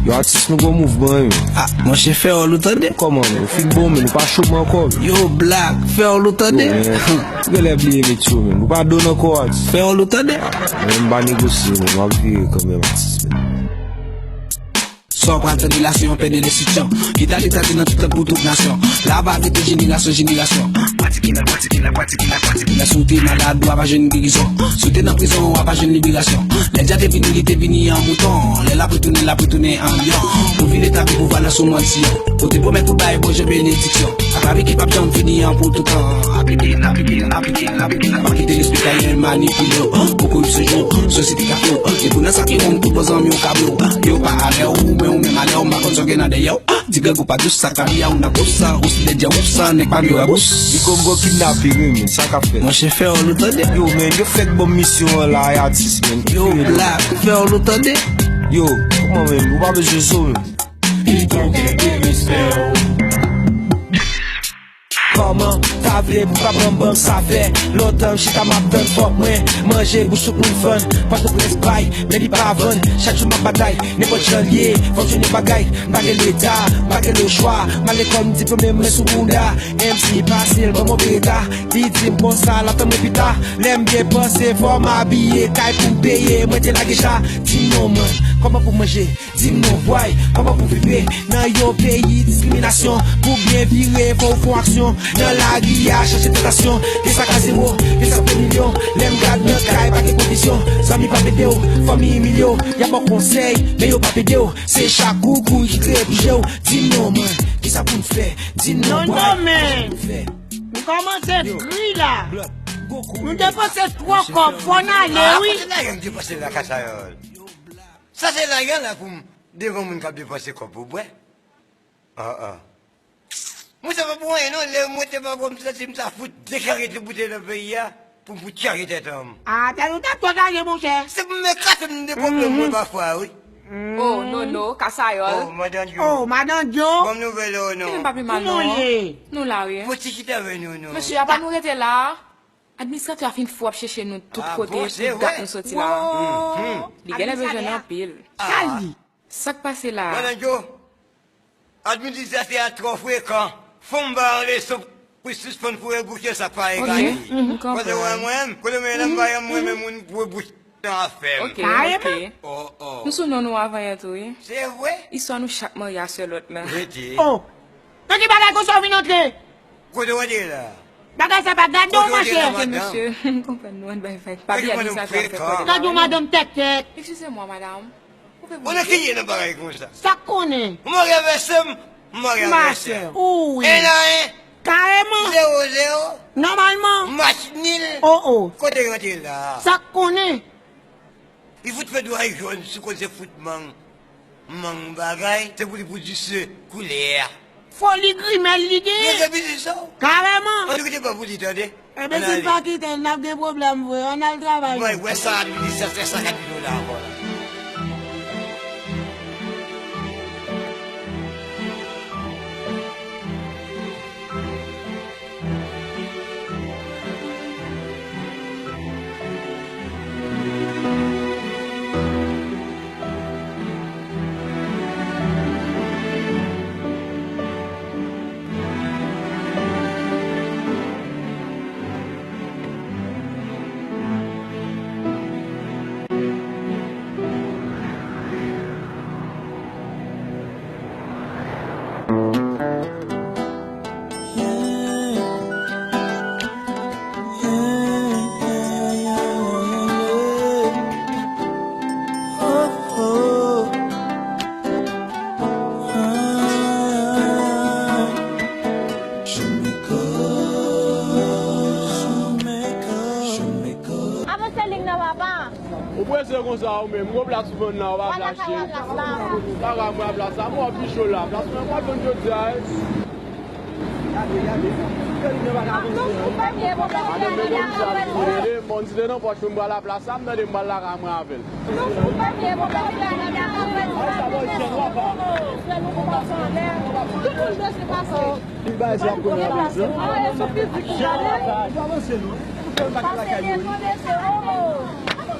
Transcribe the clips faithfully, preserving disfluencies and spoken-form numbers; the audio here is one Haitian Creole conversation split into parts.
Yo, atis nou gon mouvman, yo. Ah, monchè, fè òl ou tande. Kòman, men? Ou fin bon, men ou pa cho m ankò, men. Yo, Black, fè òl ou tande. Yo, men, ou genlè bliye metye w, men. Ou pa done ankò, atis. Fè òl ou tande. Ah, men m pa negosye, men. M ap vire kanmenm, atis, men. Sa w pral tande la, se yon pèn de lenstriksyon. Ki ta detati nan tout tan pou tout nasyon. La va rete jenerasyon, jenerasyon. Pratike la, pratike la, pratike la, pratike la. Si w te malad, w a pa jwenn gerizon. Si w te nan prizon, w a pa jwenn liberasyon. Lè dja te vini, li te vini an mouton. Lè l ap retounen, l ap retounen an lyon. Pou vin etabli pouvwa nan sou mòn Siyon. Ou te pwomèt pou bay Bondye benediksyon. Ak lavi ki p ap janm fini an pou toutan. Aplike l, aplike l, aplike l, aplike l. Pa kite lespri Kayen manipile w. Pou koripsyon, sosyete ka fè w. Depi w nan sa ki wrong, tout bon zanmi w ka ble w. Yo pa avè w, men ou menm avè w. M pa konn sa w gen nan dèyè w. Di grangou pa dous, sa ka li a ou nan kous. Sa rous lè djè woup, sa nèg pa vle wè bous. Li gon gon kidnape wi, men sa k ap fèt? Monchè, fè òl ou tande. Yo, men, yo fèk ban m misyon an la, e atis, men. Yo, Black, fè òl ou tande. Yo, kòman, men? Ou pa bezwen zo, men. Piton gen de respè w. Kòman ta vle pou pa pran bank sa fè lontan m chita m ap tann fòk mwen manje bouch ou pou m fann. Pòtoprens bay, men li pa vann. Chak jou m ap batay, nenpòt jan l ye, fòk jwenn yon bagay. M pa gen leta, m pa gen lechwa. M al lekòl, m diplome, men sou bounda. M C pase l, ban m opereta. Li di m konsa, l ap tann mwen pita. Lè m byen panse, fò m abiye, kay pou m peye. Mwen te lage cha, di m non man, kòman pou manje? Di m non bway, kòman pou vive nan yon peyi diskriminasyon? Pou byen vire, fò w fè aksyon. Nan lari a, chache tantasyon. Gen sa k a zewo, gen sa k fè milyon. Lè m gad nan kay, pa gen kondisyon. Zanmi p ap ede w, fanmi imilye w. Y ap ba w konsèy, men yo p ap ede w. Se chak ou kouri ki kreye pou je w. Di m non man, kisa pou n fè? Di m non bway, kisa pou n fè? Nou kòmanse gri la. Nou depanse twò kòb, fò n ale wi. Kote lajan m depanse la, Kasayòl? Sa se lajan la pou m devan moun k ap depanse kòb pou bwè. Ah, ah. Mwen, sa pa pou anyen non, lè mwen te pa bwè, m santi m ta fout deklare tout boutèy nan peyi a pou m fout chaje tèt an m. Ah, tèt ou t ap twò chaje, monchè. Se pou m ekate m de pwoblèm mwen pafwa, wi. Oh, Nono, Kasayòl. Oh, Madan Djo. Oh, Madan Djo. Bon nouvèl, oh, non. Kouman w ye? Nou la, wi. Fò ti chita avè nou, non. Mesye, apa nou rete la? Administratè a fin fou ap chèche nou tout kote, tout dat nou soti la. Li genlè bezwen n anpil. Sa l di? Sa k pase la a? Madan Djo, administratè a twò frekan. Fò m ba yon leson pou sispann foure bouch nan sa k pa egale. Kote w wè mwen menm? Kote w wè m pa janm renmen moun foure bouch nan afè m. Ok, ok. Oh, oh. Nou sou non nou avan yè tou, wi. Se vre? Istwa nou chak marye a sè lòt la. Rete. Oh! Nan ki bagay konsa w vin antre? Kote w antre la? Bagay sa pa gad non, monchè. Mesye, m konprann nou, ann bay vag. Pa bliye administratè a fè kòb. Gad yon madanm tèt tèt. Eskize mwa, madanm. Ou nan ki ye nan bagay konsa? Sa k konnen? Ou marye avè sè m, m marye avè sè w. Ou wi. En a en. Kareman. Zewo zewo. Nòmalman. Match nil. Oh, oh. Kote w antre la? Sa k konnen? Li fout fè dway jòn sou kote fout mang, mang bagay, se pou li pwodui se koulè a. Foli grimèl li genyen. Rete biznis sa w. Karèman. Ann rete pa pou li tande. Enben, si l pa kite n, n ap gen pwoblèm vre. Ann al travay nou. Mwen wè sa, li di sa, se sa k ap di nou la ankò la. Avanse lig nan, papa. Ou prese konsa ou menm, gwo plas ou vann la, ou pa vle achte. Lakay mwen a plas la. Mwen ap pi cho la, plas mwen pa vann jodi a, wi. Bon, si te nan pòch mwen, m pral la plas la, m tande m pral lakay mwen avè l. Li bay sa pou nan plas la. Ou pa avanse non. Ou fè m pa lakay mwen.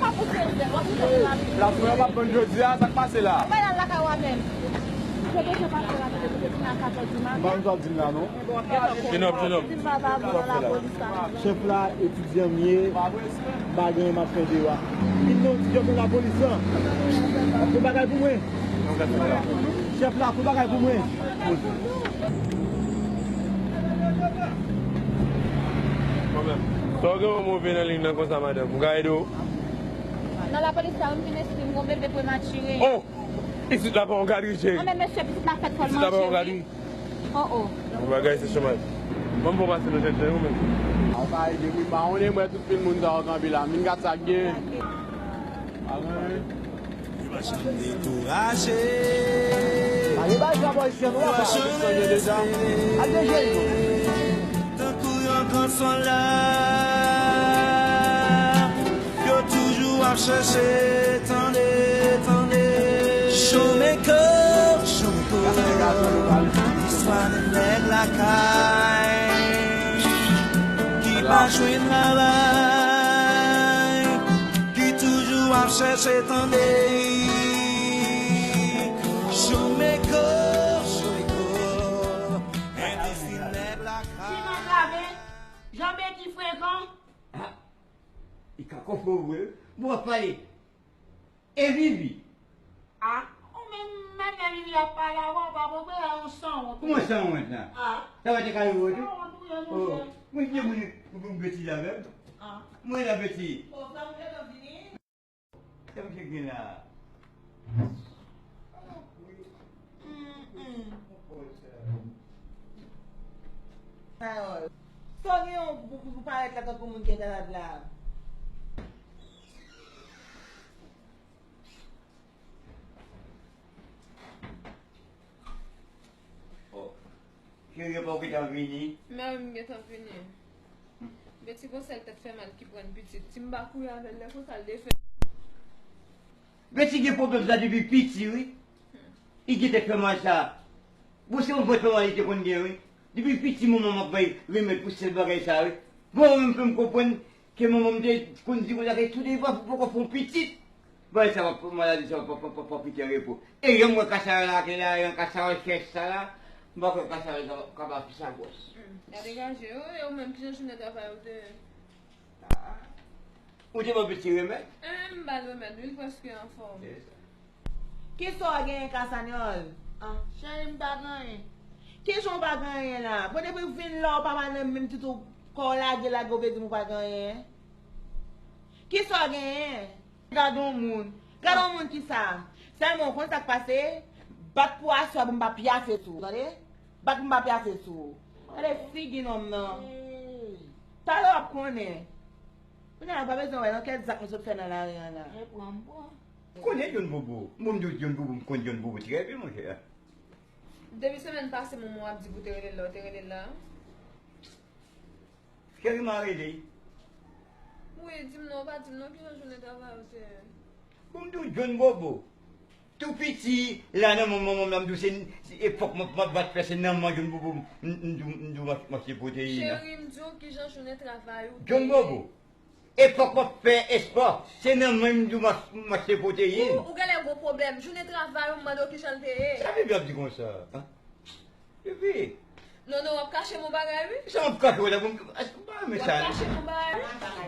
Plas mwen yo p ap vann jodi a, sa k pase la? Mwen al lakay ou a menm. Mwen bezwen pase la, mwen bezwen vin a katòz di maten. Ban m sa w di m la, non. Chin up, chin up. Di m papa, mwen nan lapolis la. Chèf la, etidyan m ye, m pa gen anyen m ap fè deyò a. Vin non, etidyan pou lapolis lan. Ap fè bagay pou mwen. Chèf la, fè bagay pou mwen. Sa w gen yon move nan liy nan konsa, madanm? M ka ede w? Nan lapolis la, wi, m vin enskri m, gon bebe prematire. Oh! Isit la pa yon gadri, cheri. Anben mesye, pitit la fèt fò l manje, wi. Isit la pa yon gadri. Oh, oh. Yon bagay se chomaj. Ban m fè w pase nan tèt ou menm. Ou ka ede wi, pa konnen mwen tout pil moun sa yo kanpe la. Vin gad sa k gen. Dekouraje. Pale bay sa bòy sèn ou a, pa al sèn yo deja. Al deje yo. Tankou yon gran sòlda, yo toujou ap chèche, tande, tande. Showmaker, Showmaker. Istwa de nèg lakay ki pa jwenn travay, ki toujou ap chèche, tande. Showmaker, Showmaker. Endistri nèg lakay. Ti mandrave, janbe ki frekan. Ah, li ka kòfre w vre. Bon, w ap pale. E Vivi? Ah, ou menm, menm lè Vivi ap pale avè w, pa pran bagay yon sanwont. Kòman sanwont la? Ah. Sa pa te ka rive w tou? Sanwont, wi, monchè. Oh, mwen, mwen, mwen, mwen, mwen, betiz avè m. Ah. Mwen la betiz. Oh, sa mwen gentan vini. Sa misye gen la? Mm, mm. Carole, sa w gen yon pou, pou, pou parèt la tankou moun ki entalad la? Oh. Cheri, epa w gentan vini? Mè wi, m gentan vini. Beti gon sèl tèt fè mal ki pran pitit. Si m pa kouri avè l, lè konsa l defè. Beti gen pwoblèm sa depi piti, wi. Li gen tèt fè mal sa. Bon, se yon vant fè mal li te konn gen, wi. Depi piti, manman m ap bay remèd pou sèl bagay sa, wi. Bon, mwen menm, fè m konprann ke manman m te konn di konsa ke tou devan pou poko fè yon pitit. Bagay sa, maladi sa, pa, pa, pa, pa kite an repo. E yon mwen kasarèl la, ke la, yon kasarèl chèch sa la, m pa kwè kasarèl sa ka ba fi sa gwòs. Hmm, gade gaje yo, e ou menm ki jan jounen travay ou te ye? Ah. Ou te ban pitit remèd? Eh, m ba l remèd, wi, l prèske anfòm. Se sa. Kisa w genyen, Kasanyòl? Ah, cheri, m pa gen anyen. Kijan w pa gen anyen la? Bon, depi w vin la, w pa pale menm ditou, kò w lage, lage, w vle di m ou pa gen anyen? Kisa w genyen? Gade yon moun. Gade yon moun kisa? Sèlman, w konn sa k pase? Bat pou aswè pou m pa pyafe sou ou, tande? Bat pou m pa pyafe sou ou. Gade figi nonm nan. Talè w ap konnen. Kounye a, w pa bezwen wè nan kèk zak nou sot fè nan lari an la. Konnen John Bobo. Bon, m di w John Bobo, m konn John Bobo trè byen, monchè. Depi semèn pase, manman w ap di pou w te rele l la, w te rele l la? Cheri, m a rele. Wi, di m non, w pa di m non, kijan jounen travay ou te ye? Bon, m di w John Bobo. Tou piti, la nan manman m, m di w se, se epòk m ap, m ap bat fè, se nan manman John Bobo, m, m, m di w, m di w m ach-, m achte pwoteyin nan. Cheri, m di w kijan jounen travay ou te ye. John Bobo. Epòk m ap fè espò, se nan men m di w m ach-, m achte pwoteyin. Ou, ou genlè gon pwoblèm. Jounen travay ou, m mande w kijan l te ye. Sa Vivi ap di konsa? An? Vivi. Non, non, w ap kache m yon bagay, wi. Sa m ap kache w la, bon, èske w pa renmen sa? W ap kache m yon bagay, wi.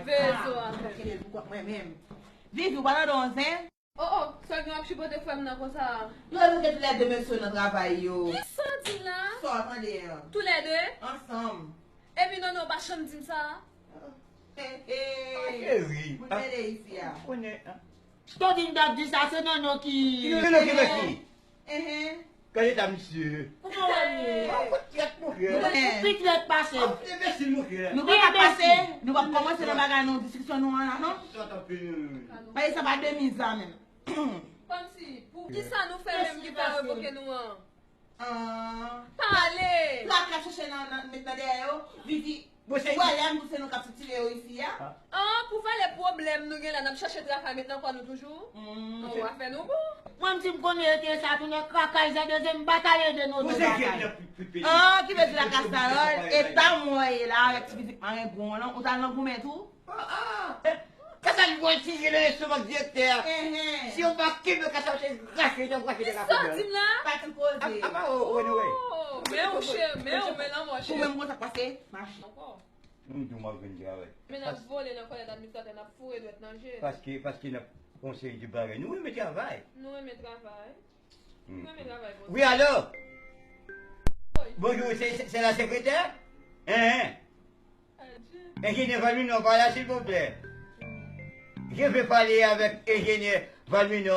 Vezo a. Mwen menm. Vivi, w pa nan don zen? Oh, oh, sa w gen w ap chipote frè m nan konsa? Nou al mete toulède mesye nan travay yo. Kisa w di la? Sa w tande an? Toulède? Ansanm. Epi non, non, w pa janm di m sa. He, he. Ah, cheri. Moun mele isi a. Konnen, an? Tande m t ap di sa, se Nono ki. Nono ki fè ki? Enhen. Gade ta misye. Kòman w wè m ye? An, w trèt, monchè. Ou pi trèt pase m. An, enbesil, monchè. Nou pa ka pase, nou p ap kòmanse nan bagay nan diskisyon nou an la, non? Sa t ap fini, wi. Bagay sa pa de miz la menm. Kòmsi, pou kisa nou fè menm ki pa revoke nou an? Ah. Pale! Plak la chèche nan, nan, met nan dèyè yo. Vivi, bon, se William, pou se nou k ap sitire yo isi a. Ah, pou vale pwoblèm nou gen la, n ap chèche travay met nan kò nou toujou? Mm. An, w a fè nou bon. Mwen, m di m konnen yo te sa, tounen kaka, zè de zè, m batay de nou, nou batay. Ah, ki vle di la Kasayòl, eta mwen ye la, avèk ti pitit marengwen an, ou t al nan goumen tou? Ah, ah. Kasa Al bwè ti je nan lestomak direktè a. Enhen. Si yo pa kenbe kasa yo, se rache, yo rache de la. Sa w di m la? Pa t koze. Apa, o, o, anyway. Oh, men ou cheri, men ou, men lanmò cheri. Ou menm konsa k pase, mache. Ankò. M di w m ap jwenn travay. Men n ap vole nan kòlèt administratè, n ap foure dwèt nan je l. Paske, paske n ap fè yon seri de bagay. Nou renmen travay. Nou renmen travay. Hmm. Nou renmen travay, bon. Wi, alo? Wi. Bonjou, se, se, se la sekretè? Hein, hein. Enjenyè Valmino, pa la, silvouplè. Je veux parler avec ingénieur Valmino.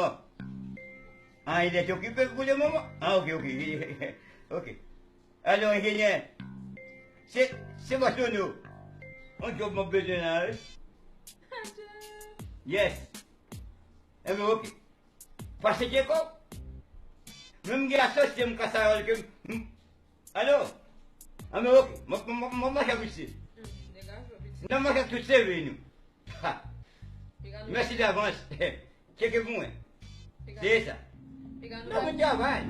Ah, il est occupé pour le moment? Ah, ok, ok. Ok. Alo, enjenyè. Se, se bòs Nono. On djòb mwen bezwen la, wi. Yes. Enben, ok. Pase Djeko. Menm gen asosye m Kasayòl ke m, alo? Enben, ok. Mwen, mwen, mwen, mwen mache ak misye. Nan mache ak tout seve nou. Ha. Mèsi davans. Tcheke pou mwen. Se sa. Nan bon travay.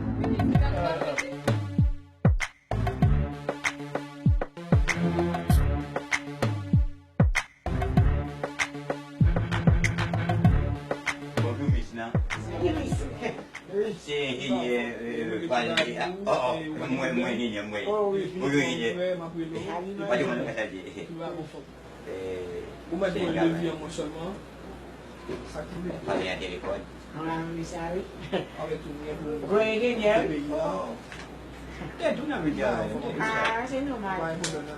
Bonjou, mis lan. Se enjenyè, euh, Valmé. Oh, oh, mwen, mwen enjenyè, mwen. Bonjou, enjenyè. Pa di mwen, nou ka salye. Ou mèt voye devi an mwen sèlman. Sa ki vle. Pale a telefòn. Mwen ap di sa, wi. Avèk tou, mwen pou gwo enjenyè. Te tou nan medya. Ah, se nòmal. Pa gen pwoblèm la.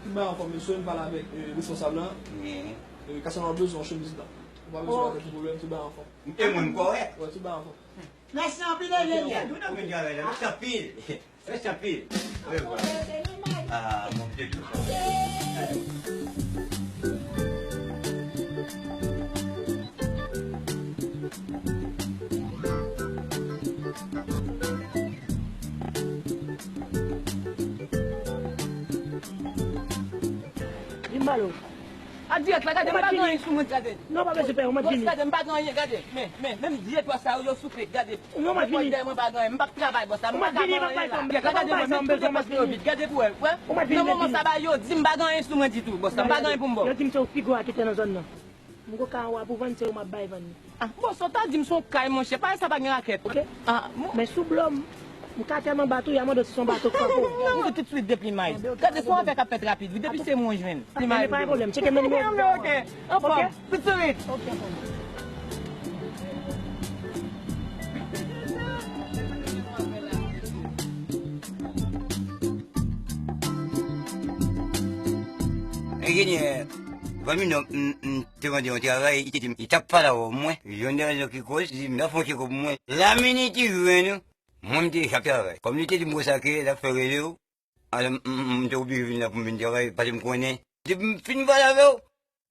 Tout bagay anfòm, mesye, m pale avèk, euh, responsab lan. Wi. Euh, Casanova bezwen yon chemiz la. Ou pa bezwen avèk pwoblèm, tout bagay anfòm. E moun kòrèk. Wè, tout bagay anfòm. Mèsi anpil, enjenyè. Tout nan medya, mèsi anpil. Reste anpil. Wi, wi. Ah, mon Dieu, tout ça. Di m ba l ou. A dirèk la, gade, m pa gen anyen sou mwen, gade. Non, pa bezwen pè, ou mèt vini. Bòs, gade, m pa gen anyen, gade. Men, men, menm de twa sa yo, yo soupe, gade. Non, mwen vini. Mwen pa gen anyen, m p ap travay, bòs la. M pa ka ba w anyen la. Gade, mwen, tout depans yo vide. Gade pou wè, wè. Nan moman sa, ba yo di m pa gen anyen sou mwen ditou, bòs la. M pa gen anyen pou m ba w. Yo di m se ou pi gwo raketè nan zòn nan. M gwo kay an wa pou vann, se ou m ap bay vann li. Ah, bòs, ou ta di m se yon kay, monchè. Pale sa pa gen rakèt. Ok. Ah, men sou blo m, m ka tèlman bat ou, y a mande w si se yon bato k frape w. Non, non, tout swit depi may. Gade, se yon afè k ap fèt rapid, wi. Depi se mwen jwenn. Li mare. Pa gen pwoblèm, tcheke men nimewo. Ok, ok. Anfòm. Ok. Tout swit. Ok, anfòm. Enjenyè Valmino, m, m te mande yon travay, li te di m, li t ap pale avè w, mwen. Yon de rezon ki koz, li di m, l ap fè yon tchekòp pou mwen. La minit li jwenn ou, mwen, m te deja ap travay. Kòm li te di m konsa ke l ap fè rele w, alò, m, m, m te oblije vin la pou m vin travay, paske m konnen, depi m fin pale avè w,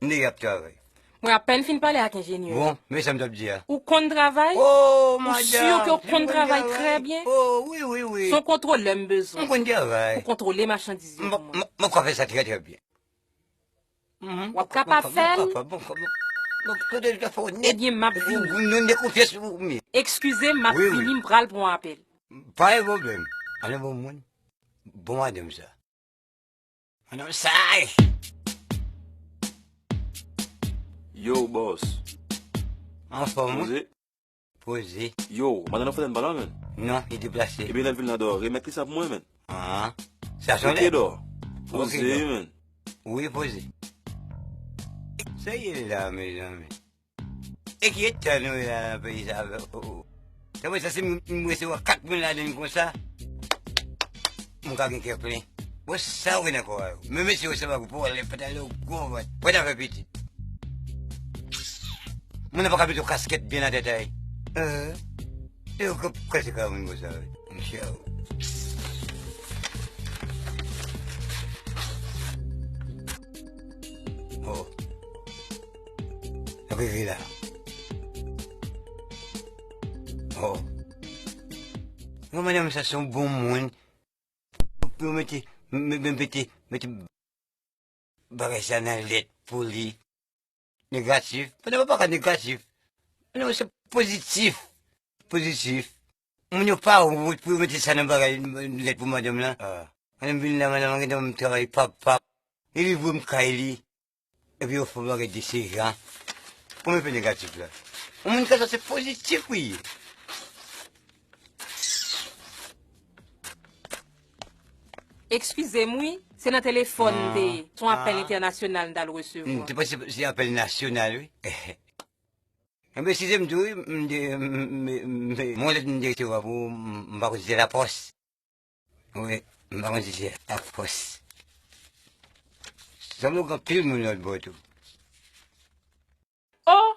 m deja ap travay. Mwen apèn fin pale ak enjenyè. Bon, men sa m t ap di a. Ou konn travay? Oh, madanm, si w konn travay. Ou si ke w konn travay trè byen? Oh, wi, wi, wi. Se yon kontwolè m bezwen. M konn travay. Pou kontwole machandiz yo pou mwen. M, m, m ka fè sa trè, trè byen. Mhm. W ap kapab fè l? Bon, bon, bon, bon, kote l ka fè w nèt? Ebyen, m ap vini. Ou, ou, nou de konfyans ou, men. Eskize m, m ap vini, m pral pran apèl. Pa gen pwoblèm. Ann bon moun. Bon madanm sa. Ann sa. Yo, bòs. Anfòm, wi. Poze. Poze. Yo, madanm nan fè tèt bal la, menn. Non, li deplase. Ebyen, lè l vin la dò, remèt li sa pou mwen, menn. Ah, sa se yon lèt. Poze, menn. Wi, poze. Sa ye la, mezanmi? E ki eta nou ye la nan peyi sa? Oh, oh. Sa vle di si m, m resevwa kat moun ladan l konsa, m ka gen kè plen. Bon, sa w gen nan kò a yo? Men mesye yo se pa gwo pwòlèm, pantalon yo gwo vant. Pran afè pitit. Moun nan pa ka mete yon kaskèt byen nan tèt a li. Eh, yo k-, kase ka moun konsa, wi. Monchè. Oh. Sa k rive la? Oh. Yon madanm sa se yon bon moun. Pou mete, me-, me-, mete, mete bagay sa nan lèt pou li. Negatif. Pandan pa ka negatif. Non, se pozitif. Pozitif. Moun yo pa wont pou yo mete sa nan bagay lèt pou madanm lan. Ah. Madanm vin la, madanm gentan travay pap, pap. Epi voye m kay li. Epi yo fè yon bagay de se jan. Kòman fè negatif la? Yon moun ka sanse pozitif wi. Eskize m wi, se nan telefòn m te ye. Se yon apèl entènasyonal m t al resevwa. M te panse se apèl nasyonal wi. Enben, eskize m tou wi, m te, m, m, m, m, m, yon lèt m te resevwa pou ou, m, m pa konn si se lapòs. Wi, m pa konn si se lapòs. Sanble w gen anpil moun lòt bò tou. Oh!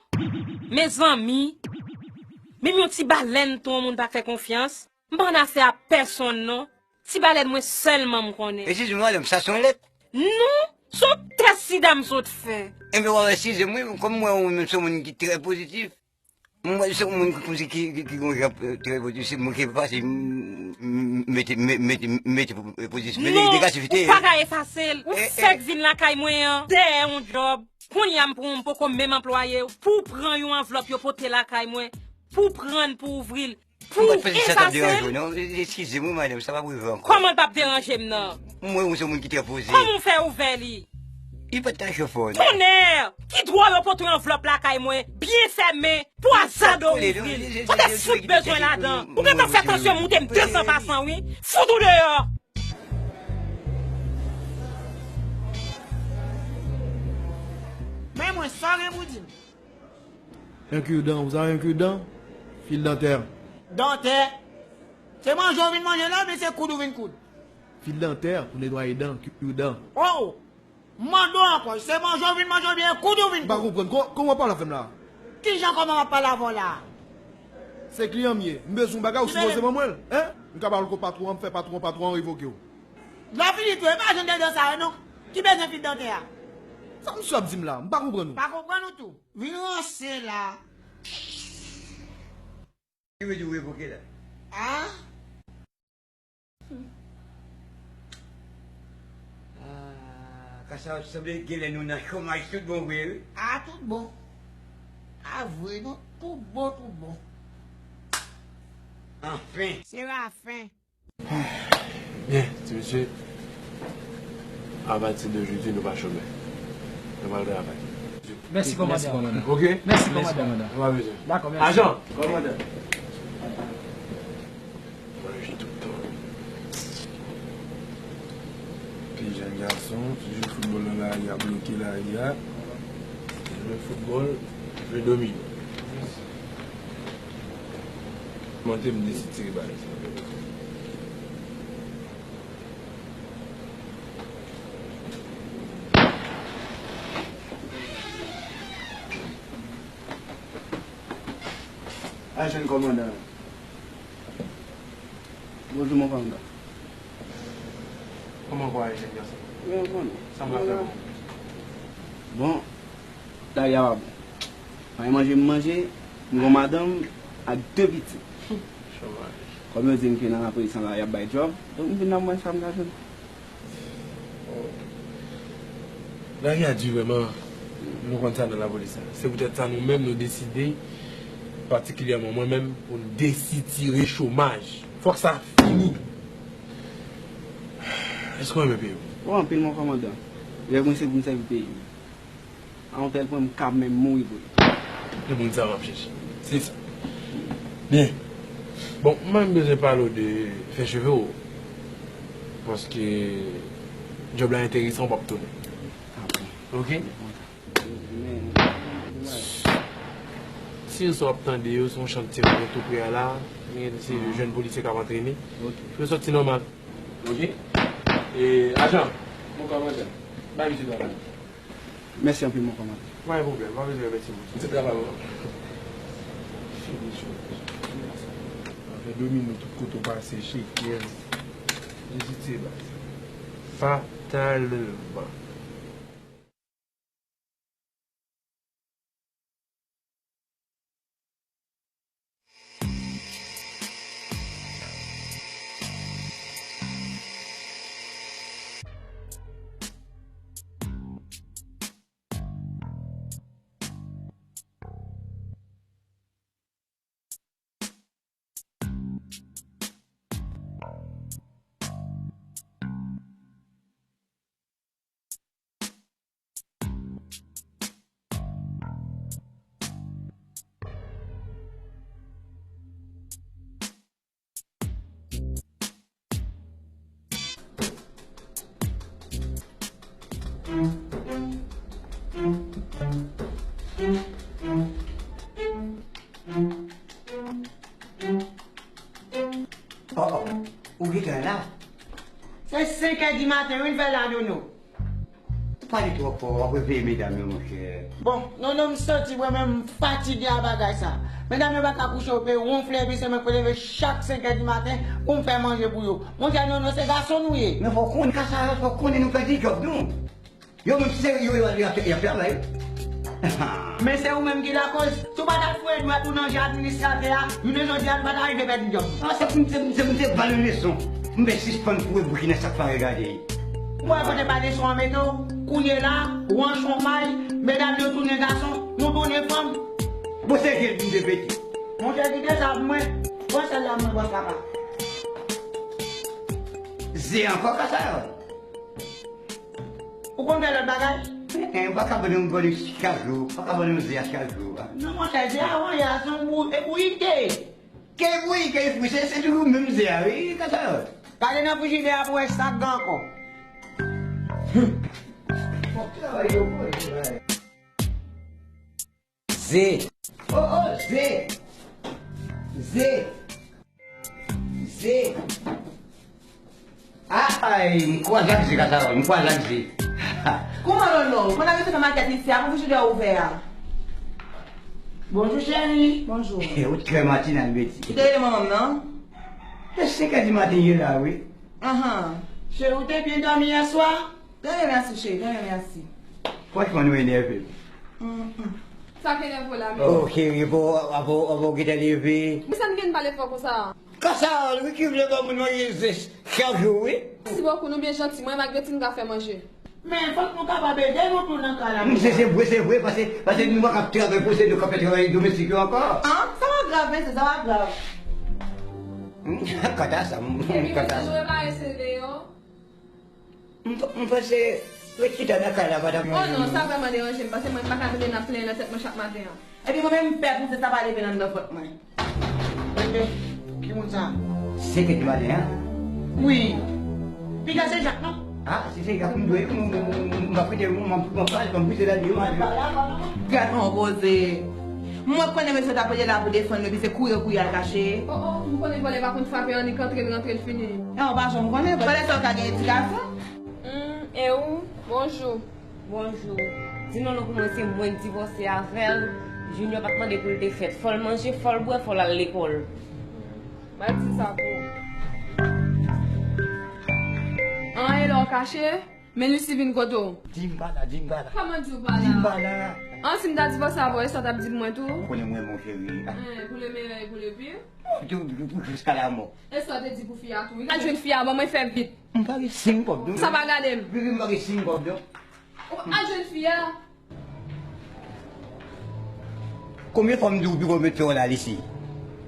Mezanmi! Menm yon ti balèn tou yon moun pa fè konfyans. M pa annafè a pèsonn non. Ti balèn mwen sèlman m konnen. Eskize m madanm, sa se yon lèt? Non, se yon tès sida m sot fè. Enben w ap eskize m wi, kòm m wè ou menm se yon moun ki trè pozitif. M wè se yon moun ki kòmsi ki ki ki gon jan trè pozitif, se moun ki pase mete mete mete pozitif, mete negativite. Non, ou pa ka efase l, ou fèk vin lakay mwen an dèyè yon djòb. Kounye a m pran w, m poko menm anplwaye w, pou w pran yon anvlòp yo pote lakay mwen, pou w pran l pou w ouvri l. Pou efase l. M pa t panse sa t ap deranje w non. Eskize m wi madanm, sa p ap rive ankò. Kòman l p ap deranje m nan? M wè ou se yon moun ki trè poze. Kòman w fè ouvè li? Li pa t ka cho fò non. Tonnè! Ki dwa yo pote yon anvlòp lakay mwen, byen fèmen, pou azade w ouvri l? Kote fout bezwen ladan? Ou gentan fè tansyon moute m de san pa san wi. Fout ou deyò! Men mwen, sa w gen pou di m? Un cure-dent, vous avez un cure-dent? Fil dantè. Dantè? Se manje w vin manje la oubyen se koud ou vin koud? Fil dantè pou netwaye dan, cure-dent. Oh! M mande w ankò, se manje w vin manje oubyen koud ou vin koud? M pa konprann. Kòman w ap pale avè m la? Kijan kòman m ap pale avè w la? Se kliyan m ye. M bezwen yon bagay, ou sipoze ban mwen l. Hein? M ka ba w l kot patwon an, m fè patwon an, patwon an revoke w. Lè w fini tou, e pa jan de dan sa yo non. Ki bezwen fil dantè a? Sa misye ap di m la? M pa konprann ou. Pa konprann ou tou. Vin ranse la. Ki vle di w revoke la? A? Ah, ka sa sanble genlè nou nan chomaj tout bon vre wi. A tout bon. A vre non, tout bon, tout bon. Anfen. Se lafen. Byen, ti mesye, apati de jodi nou pa chomè. Nou pral travay. Mèsi kòmandan. Oke? Mèsi kòmandan. Nou pa bezwen. Dakò, mèsi. Ajan! Kòmandan. Manje tout tan. Pi jèn gason, toujou foutbòl nan lari a, bloke lari a. Jwe foutbòl, jwe domino. Monte m deside tire bal. A jèn kòmandan. Bonjou mon kòmandan. Kòman kò a ye jèn gason? Mwen konn. Sa m ka fè pou ou? Bon, lari a pa bon. Pa gen manje m manje, m gon madanm ak de pitit. Chomaj. Kòm yo di m ke nan lapolis an la y ap bay djòb, donk m vin la m wè sa m ka jwenn. Lari a di vrèman, nou konn sa nan lapolis la. Se poutèt sa nou menm nou deside, patikilyèman mwen menm, pou n desitire chomaj. Fòk sa fini. Èske w renmen peyi w? O, anpil mon kòmandan. Rèv mwen se pou m sèvi peyi m. A yon tèl pwen m ka menm mouri pou li. Se moun sa m ap chèche. Se sa. Byen. Bon, mwen menm bezwen pale w de fè cheve w. Paske djòb la enteresan, w p ap tounen. Oke? Si yo sa w ap tande yo, se yon chantye mwen gen tou pre a la. Gen se jèn polisye k ap antrene. Yo sòti nòmal. Oke? E, ajan, bon kòmandan. Bay misye travay. Mèsi anpil mon kòmandan. Pa gen pwoblèm, pa bezwen remèsye moun. Se travay ou. Fini cho. Afè domino tout kote w pase, shakers. Jezi se baz. Fatalman. Oh, oh, ou gentan la? Se senk è di maten, wi, n fè la, Nono. Pale twò fò, w ap reveye medam yo, monchè. Bon, Nono, m santi mwen menm m fatige a bagay sa. Medam yo pa ka kouche, yo pe wonfle, epi se mwen k pou leve chak senk è di maten pou m fè manje pou yo. Monchè Nono, se gason nou ye. Men fò w konnen, Kasa, fò w konnen nou pèdi djòb nou. Yo menm se yo, yo, y ap, y ap travay. Men se ou menm ki lakoz. Si w pa t al foure dwèt ou nan je administratè a, jounen jodi a, nou pa t arive pèdi djòb. Ah, se pou m, se pou m, se pou m te ba nou leson. M vle sispann foure bouch nan sa k pa regade. Ou wè kote ba leson an mete w? Kounye la, ou an chonmay, medam yo tounen gason, nou tounen fanm. Bon, se je l pou m te pete. Monchè, kite sa pou mwen. Pran sèl la, mwen bwè papa. Ze ankò, Kasa? Ou konn fè lòt bagay? Eh, eh, ou pa ka ban nou, ban nou chak jou, ou pa ka ban nou ze a chak jou, a. Non, monchè, ze a, wi, a se yon bou-, e bouyike. Ke bouyike, e fri, se, se toujou menm ze a, wi, Kasa. Gade nan frijidè a pou wè sa k gen ankò. Fòk travay yo, bon, travay. Ze. Oh, oh, ze. Ze. Ze. Ay, m kwaze ak ze, Kasa, m kwaze ak ze. Kouman, Nono? Mwen ap rete nan makèt isi a, pou frijidè a ouvè a. Bonjou, cheri. Bonjou. Ou trè matinal, Beti. Ou te rele manman m, non? Se senk è di maten ye la, wi. Ahan. Cheri, ou te byen dòmi yè swa? Trè byen, mèsi, cheri, trè byen, mèsi. Franchman, nou enève m. Mm, mm. Sa k enève w la menm? Oh, cheri, bon, avan, avan w gentan leve. Men sa n gen pale fò konsa? Kasa, wi, ki vle ban moun manje ze chak jou, wi. Mèsi bokou, nou byen janti. Mwen, malgre ti, m ka fè manje. Men fòk nou kapab ede nou tou nan kay la. Se, se vre, se vre, paske, paske nou pa kab travay pou se nou k ap fè travay domestik yo ankò. An, sa pa grav, mesye, sa pa grav. Kanta sa, m, epi, kanta mesye, sa. Nou reparese deyò. M, m panse ret chita nan kay la pa t ap manje. Oh non, sa vrèman deranje m, paske mwen m pa ka tande n ap plenyen nan tèt mwen chak maten an. Epi mwen menm m pè pou se sa pa leve nan anndan vant mwen. Enben, ki moun sa? Senk è di maten an? Wi. Piga se Jak, non? Ah, si se Jak m dwe, m, m, m, m ap kite, m, m, m ap pale, m ap pouse la di yo, man. Gad yon koze. Mwen konnen mesye t ap rele la pou defann l, epi se kouri, kouri al kache. Oh, oh, m konnen vòlè pa konn frape annik antre l, rantre l fini. Non, ou pa janm konnen, vòlè sa yo ka gen edikasyon. Hmm, e ou? Bonjou. Bonjou. Di Nono pou mwen se mwen k divòse avè l. Junior pa t mande pou l te fèt. Fò l manje, fò l bwè, fò l al lekòl. M al di sa pou ou. An, e lè w kache? Men Lucy vin kote w. Di m pa la, di m pa la. Kòman di w pa la? Di m pa la. An, si m ta divòse avè w, e sa w t ap di pou mwen tou? Ou konnen m renmen w, cheri. Hein, pour le meilleur et pour le pire? Pou, pou, pou, pou jiska lamò. E sa w te di pou fi a tou? Al jwenn fi a, ban mwen fè vit. M pa gen senk kòb, non. Sa pa gade m. Bebe, m pa gen senk kòb, non. Ou al jwenn fi a. Konbyen fwa m di w pi konbyen fè w la, Lisi?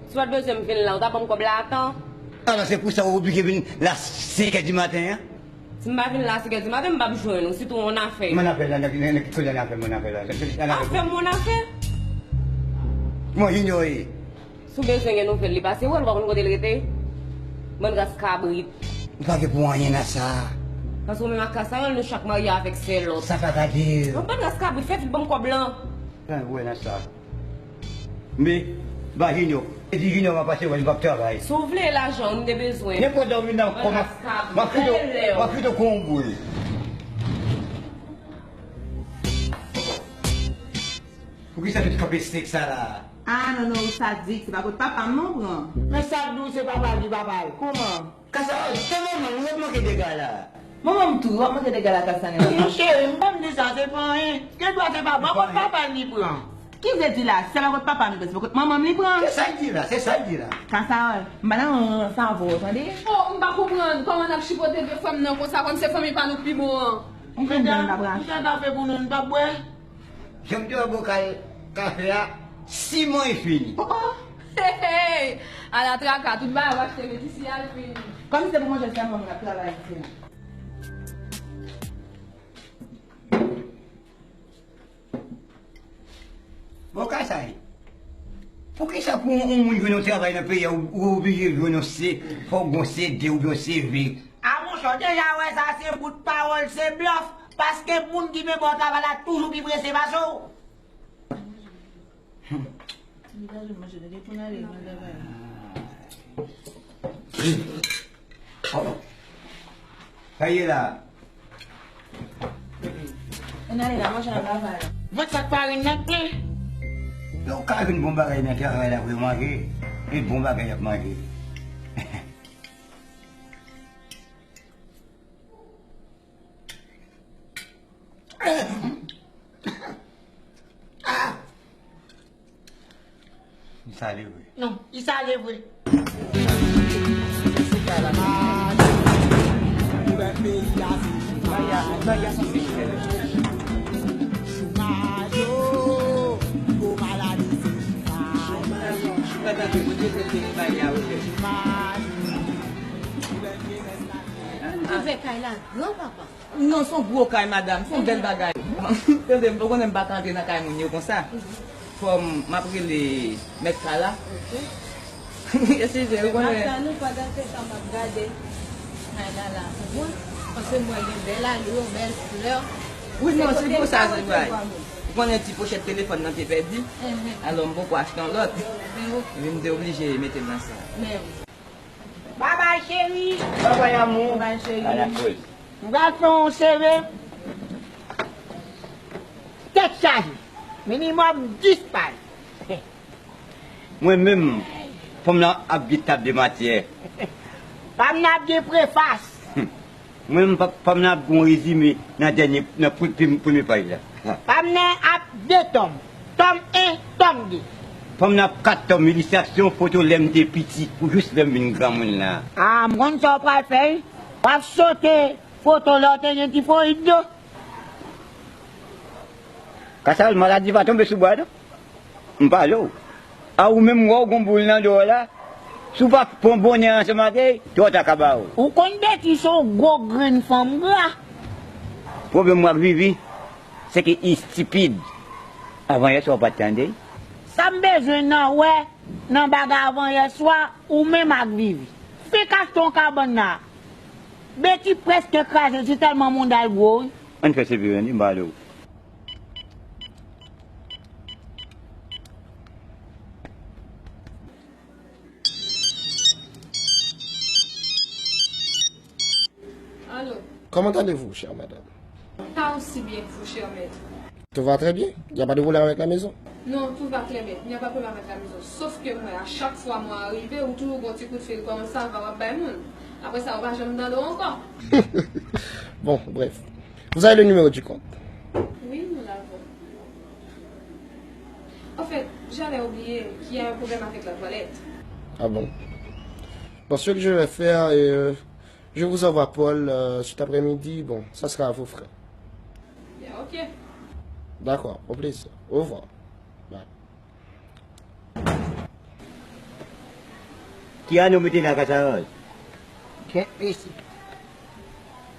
Si w pa t bezwen m vin la, ou ta ban m kòb la a tan? Alò, se pou sa w oblije vin la senk è di maten an? Si m pa vin la senk è di maten, m p ap jwenn ou, sitou yon afè. Mon afè la, nan, nan, nan, kote afè, mon afè la? Afè, mon afè? Mwen inyore. Si w bezwen gen nouvèl li pase, wè l, ou pa konn kote l rete? Bann ras kabrit. Ou pa gen pou anyen nan sa. Paske ou menm ak Kasayòl, nou chak marye avèk sè lòt. Sa pa gade. Yon bann ras kabrit, fè vit ban m kòb lan. Sa, ou wè nan sa. Men, ba Junior. E di Junior m ap pase wè l, m p ap travay. Si w vle lajan, ou m te bezwen. Nenpòt lè w vin nan kò, m ap, m ap fouto, m ap fouto kou yon boul. Poukisa tout kanpe sèk sa la? Ah, non, non, ou sadik, se pa kot papa m non pran. Men sa k di w se papa l ki papa l. Kòman? Kasa, se manman m, ou ret manke dega la. Manman m tou, w ap manke dega la, Kasa, nèg. Non, cheri, m pa m di sa, se pa anyen. Gen dwa se pa, pa kot papa l li pran. Ki vle di la, se pa kot papa m li pran, se pa kot manman m li pran. Se sa l di la, se sa l di la. Kasa, m pa nan rans avè w, tande? Oh, m pa konprann kòman n ap chipote de frè m nan konsa, kòm se fanmi pa nou k pi bon an. M konn dan m pa pran. Misye ta fè pou nou, n p ap bwè. Jan m te wè bokal kafe a, siman e fini. Oh, oh. Hey, hey. Ala traka, tout bagay w achte met isi a, l fini. Kòm se pou manje sèlman moun ap travay isi a. Bon, Kasay, poukisa pou yon moun jwenn yon travay nan peyi a, ou, ou oblije jwenn yon C, fò w gen yon C de oubyen yon C V? A monchè, w deja wè sa se bout pawòl, se blòf. Paske moun ki vle ba w travay la toujou pi prese pase w. Sa ye la? Ann ale la, manje nan travay. Vant sa k pa ren nan plen. Yo ka vin bon bagay nan travay la pou yo manje. E bon bagay y ap manje. Li sale vre. Non, li sale vre. Ouvè kay la gran, papa. Non, se yon gwo kay, madanm. Se yon bèl bagay. Tande, m, ou konnen m pa ka antre nan kay moun yo konsa. Fò m, m ap rele mèt kay la. Ok. Eskize, ou konnen. Ap tann ou pandan se tan m ap gade kay la la pou mwen. Paske m wè gen bèl alo, bèl flè. Wi, non, se pou sa, se vre. Ou konnen ti pochèt telefòn nan te pèdi. Mhm. Alò, m poko achte yon lòt. Men ok. Epi m te oblije mete l nan sa. Men wi. Babay cheri. Babay amou. Babay cheri. Ala koz. M pral fè yon seve. Tèt chaje. Minimòm dis paj. Mwen menm, fanm nan ap gen tab de matyè. Fanm nan ap gen prefas. Mwen menm, fanm nan ap gen yon rezime nan dènye, nan pre-, premye, premye paj la. Fanm nan ap de tòm. Tòm en, tòm de. Fanm nan ap kat tòm, ilistrasyon, foto lè m te piti, pou jis lè m vin granmoun la. A, m konn sa w pral fè, wi. W ap sote foto lè w te gen tifoyid do. Kasal, maladi pa tonbe sou bwa, non. M pale w. A ou menm, wè w gon boul nan do w la. Si w pa pran bonè ansanm ak li, twò ta ka ba w. Ou konn Beti se yon gwo grenn fanm gra. Pwoblèm mwen ak Vivi, se ke li estipid. Avan yè swa w pa t tande. Sa m bezwen nan wè nan bagay avan yè swa, ou menm ak Vivi. Fik achte yon kabann la. Beti prèske kraze, se tèlman mouda l gwo, wi. Ann fè seve, ann, m pale w. Allô? Comment allez-vous, chère madame? Pas aussi bien que vous, cher maître. Tout va très bien. Il n'y a pas de problème avec la maison? Non, tout va très bien. Il n'y a pas de problème avec la maison. Sauf que moi, à chaque fois, moi, arrivé, ou toujours gon ti coup de fil comme ça, va, va, bay moun. Après ça, ou pas jamais dans l'eau encore. Bon, bref. Vous avez le numéro du compte? Oui, nous l'avons. En fait, j'allais oublier qu'il y a un problème avec la toilette. Ah bon? Bon, ce que je vais faire, euh, je vous envoie Paul, euh, cet après-midi. Bon, ça sera à vos frais. Bien, ok. D'accord, au plaisir. Au revoir. Bye. Ki ane w mete la, Kasaròz? Kèt mesye.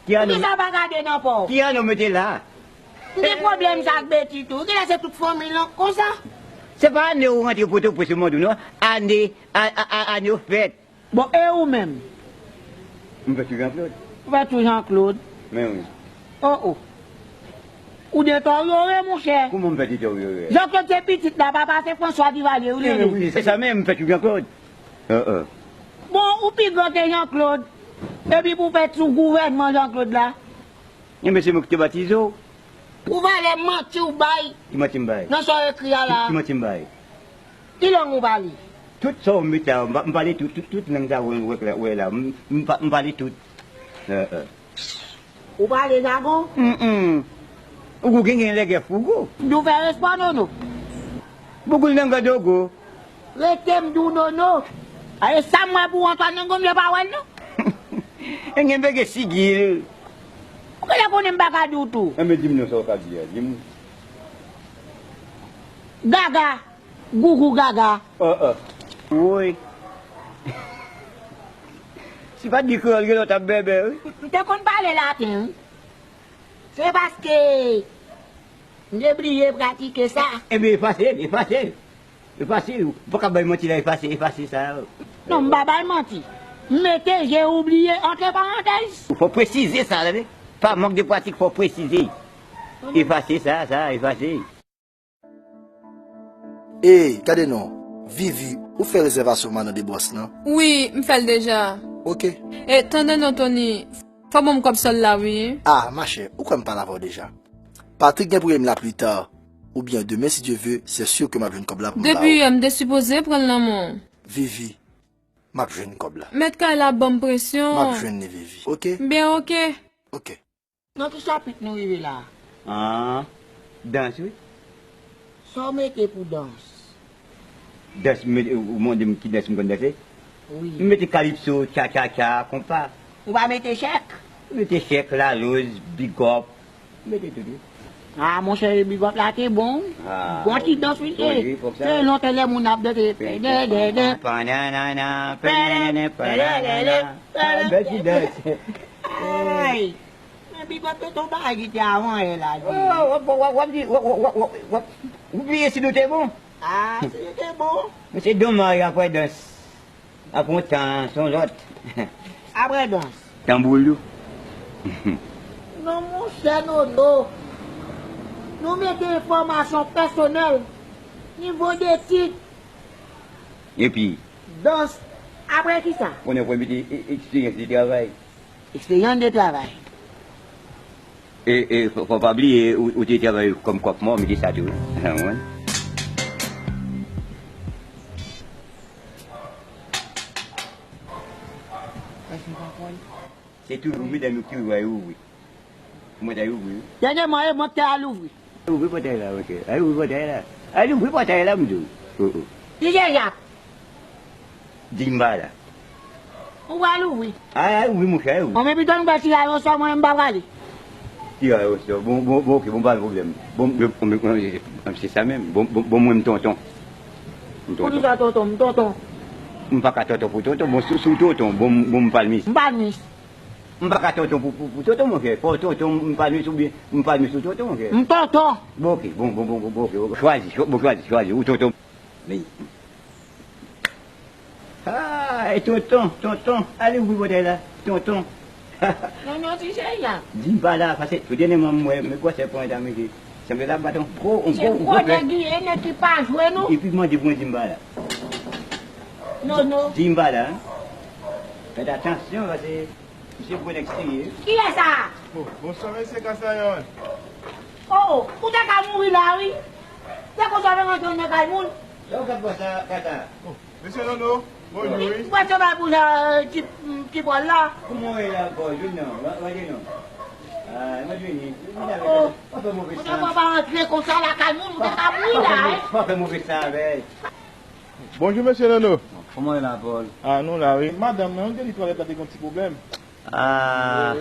Ki ane w Poukisa w pa gade nan pa w? Ki ane w mete la? M gen pwoblèm sa ak Beti tou. Genlè se tout fanmi l konsa. Se pa ane w rantre Pòtoprens yo mande w non. Ane, a, a, a, ane w fèt. Bon, e ou menm? M fèt sou Jean Claude. Ou fèt sou Jean Claude? Men wi. Oh, oh. Ou deteryore, monchè. Kouman m fè deteryore? Jean Claude se pitit la, papa se François Duvalier, ou rele. Wi, se sa menm, m fèt sou Jean Claude. Bon, ou pi gran ke Jean Claude. Epi pou w fèt sou gouvènman Jean Claude la. Enben, se mwen ki te batize w. Pou valè manti w bay. Ki manti m bay? Nan sa w ekri a la. Ki, ki manti m bay? Ki lang ou pale? Tout sa w mete a, m pa-, m pale tout, tout, tout lang sa w wè, wè, wè la. M, m pa-, m pale tout. Eh, eh. Ou pale jagon? Mm, mm. Ou gen, gen lègè fougou. Di w fè respè, Nono. Bougoul nan grandogo. Rete m di w Nono. A, e sa m wè pou Antoine nan gonm, yo pa wè l non. E gen bege sigil. Ou genlè konnen m pa ka di w tou. Enben, di m non, sa w ka di a, di m. Gaga. Gougou gaga. Ah, ah. Woy. Si pa t gen kreyòl, gen lòt ap bèbè, wi. M te konn pale laten, wi. Se paske m te bliye pratike sa. Enben, efase l, efase l. Efase l. Ou pa ka bay manti la, efase, efase sa. Non, m pa bay manti. M mete j'ai oublié entre parenthèses. Ou fò presize sa, tande. Pa mank de pratik, fò w presize. Efase sa, sa, efase. Ey, gade non. Vivi, ou fè rezèvasyon Madan Debwòs lan? Wi, m fè l deja. Oke. E, tande non, Tony, fò ban m kòb sòl la, wi. Ah, machè, ou kwè m pale avè w deja? Patrick gen pou rele m la pli ta, oubyen demen, si Dye ve, se si ke m ap jwenn kòb la pou m ba ou. Depi yè, m te sipoze pran l nan men w. Vivi, m ap jwenn kòb la. Mèt kay la ban m presyon. M ap jwenn li, Vivi. Oke? Byen, oke. Oke. Nan ki chapit nou rive la? Ah, dans, wi. Sa w mete pou dans? Dans, m mete, ou mande m ki dans m konn danse? Wi. M mete kalipso, tcha, tcha, tcha, konpa. Ou pa mete chèk? M mete chèk, laloz, bigòp. M mete tout, wi. Ah, monchè, bigòp la te bon. Ah, bon ti dans, wi, te. Wi, fòk sa. Se lontan lè moun ap danse. Pè, dè, dè, dè. Pananana, pananana, pananana. Bèl ti dans. Ay! Men bigòp te tonbe a gita avan yè la, di. Oh, w ap, w ap, w ap di, w ap, w ap, w ap, w ap, w ap, ou bliye si nou te bon? Ah, si nou te bon. Men se domaj, apre dans, apre yon tan, se yon lòt. Apre dans. Tanboulou. Non, monchè Nono. Nou mete enfòmasyon pèsonèl, nivo de tit. Epi? Dans. Apre kisa? Konnen pou mete e-, eksperyans de travay. Eksperyans de travay. E, e, fò, fò pa bliye, ou, ou te travay kòm kòk mò, mete sa tou, wi. Ou konprann? Se toujou medam yo ki rive ouvri. Mwen ta ouvri, wi. Dènyèman, e mwen ki te al ouvri. Ouvri pòtay la, monchè. Ay, ouvri pòtay la. Ay, ouvri pòtay la, m di w. Oh, oh. Ki se sa? Di m pa la. Ou pral ouvri? Ay, ay, ouvri, monchè, ay, ouvri. Bon, men pito nou ba ti rayon sò, mwen, m pa prale. Ti rayon sò. Bon, bon, bon, oke, bon, pa gen pwoblèm. Bon, bon, bon, bon, se sa menm. Bon, bon, bon, mwen, m tonton. M tonton. Poukisa tonton? M tonton. M pa ka tonton pou tonton. Bon, si, si w tonton, bon, bon, m palmis. M palmis. M pa ka tonton pou, pou, pou tonton, monchè. Fò tonton, m palmis oubyen m palmis ou tonton, monchè. M tonton. Bon, oke, bon, bon, bon, bon, bon, oke, oke. Chwazi, chwa-, bon, chwazi, chwazi, ou tonton. Men. Ah, e tonton, tonton, ale ouvri pòtay la, tonton. Non, non, ti cheri a. Di m pa la, paske tout dènyèman m wè, men gwosè pran ta mete. Sanble l ap bat yon gwo, yon gwo, yon gwo nèg li ye, nèg ki pa jwe nou. Epi mande pou mwen di m pa la. Non, non. Di m pa la, hein. Fèt atansyon, paske misye gwo nèg serye. Kiyès sa? Oh, bonswa, mesye Kasayon. Oh, ou te ka mouri la, wi. Se konsa w te rantre nan kay moun. Lè w ka pran sa, kaka. Oh, mesye Nono, bonjou, wi. Ou pa te bay pou sa, ti, ti Pòl la. Kòman w ye la, Pòl? Jwenn non, wa-, wa jwenn non. Ah, mwen jwenn li. Oh, w ap fè move san. Ou te ka pa rantre konsa lakay moun, ou te ka mouri la, hein. W ap fè move san avè l. Bonjou, mesye Nono. Kòman w ye la, Pòl? Ah, nou la, wi. Madanm nan, li te di twalèt la te gen yon ti pwoblèm. Ah,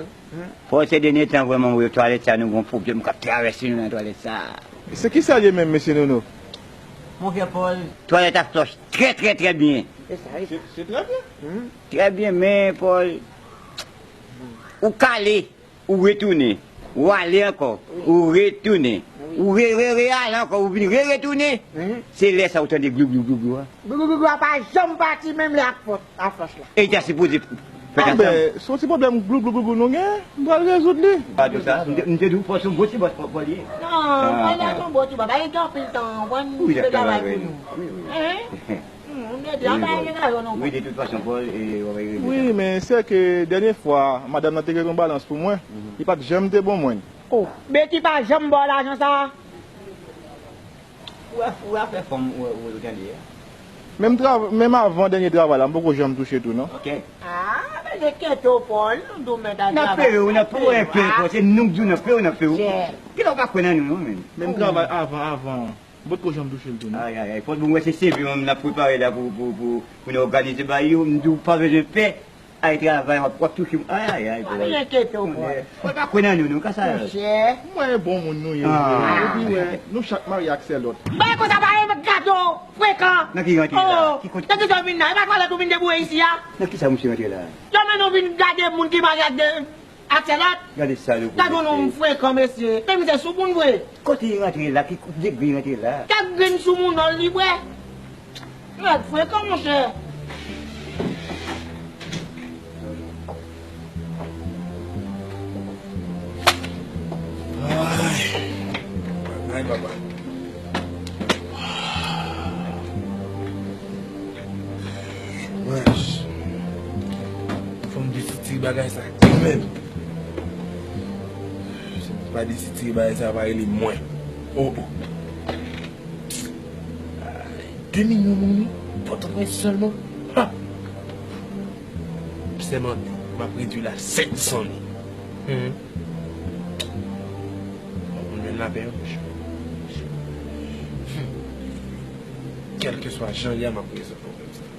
Pòl, se dènye tan, vrèman, wi, twalèt sa, nou gen yon pwoblèm k ap travèse nou nan twalèt sa. Se kisa l ye menm, mesye Nono? Monchè Pòl. Twalèt ap flòch trè, trè, trè byen. Se, se trè byen. Trè byen, men, Pòl, ou k ale. Ou retounen, ou ale ankò, ou retounen, ou re, re, re ale ankò, ou vin re, retounen. Se lè sa ou tande glou, glou, glou, glou a. Glou, glou, glou, glou a pa janm pati, menm lè ak fòs, ak fòs la. E li ta sipoze fèt ansanm. Anben, se yon ti pwoblèm glou, glou, glou, glou nou gen, m pral rezoud li. Pa di sa, m te, m te di w fò se yon bon ti bòs pou, pou li ye. Non, pa yon bon ti bòs, pa gen anpil tan, w konprann, nou te travay pou nou. Wi, wi. Wi, de tout fason, Pòl, e, w ap regle sa. Wi, men se ke dènye fwa, madanm nan te gen yon balans pou mwen, li pa t janm te ban mwen. Oh, Betty pa janm ba w lajan sa a? Ou a, ou a fè fanm, ou, ou, ou tande a. Menm trav-, menm avan dènye travay la, m poko janm touche tou, non. Ok. Ah, men se kete w, Pòl, nou di w mèt al travay. N ap peye w, n ap peye w, Pòl, se nou k di w n ap peye w, n ap peye w. Kilè w pa kwè nan nou, non, menm? Menm travay avan, avan. M potko janm touche l tou, non. Ay, ay, ay, Pòl, bon, wè se C V menm n ap prepare la pou, pou, pou, pou nou òganize bagay yo, m di w pa bezwen pè, al travay, w ap, w ap touche, ay, ay, ay, Pòl. Pa enkyete w, Pòl. Pòl, pa kwè nan nou, non, ka sa. Monchè. M wè e bon moun nou ye vre. Epi, wè, nou chak marye ak sè lòt. Bagay konsa pa renmen gade w frekan. Nan ki rant la? Ki kote? Nan ki sa w vin la? E pa twalèt ou vin deboure isi a? Nan ki sa misye rantre la? Yo mennen w vin gade moun ki marye ak de Ak sè lòt. Gade salopri, mesye. Gade yon nonm frekan, mesye. Men misye sou moun vre. Kote li rantre la? Ki degre li rantre la? Kèk grenn sou moun, non, li vre. Nèg frekan, monchè. Papa. Chomaj. Fò m desitire bagay sa kanmenm. Si m pa desitire bagay sa, pa rele mwen. Oh, oh. De milyon moun, wi. Pòtoprens sèlman. Ha! M sèmante, m ap redui l a sèt san mil. Hmm. Bon, mwen menm lapè, wi. Hmm. Kèlkeswa jan l ye a, m ap rezoud pwoblèm sa.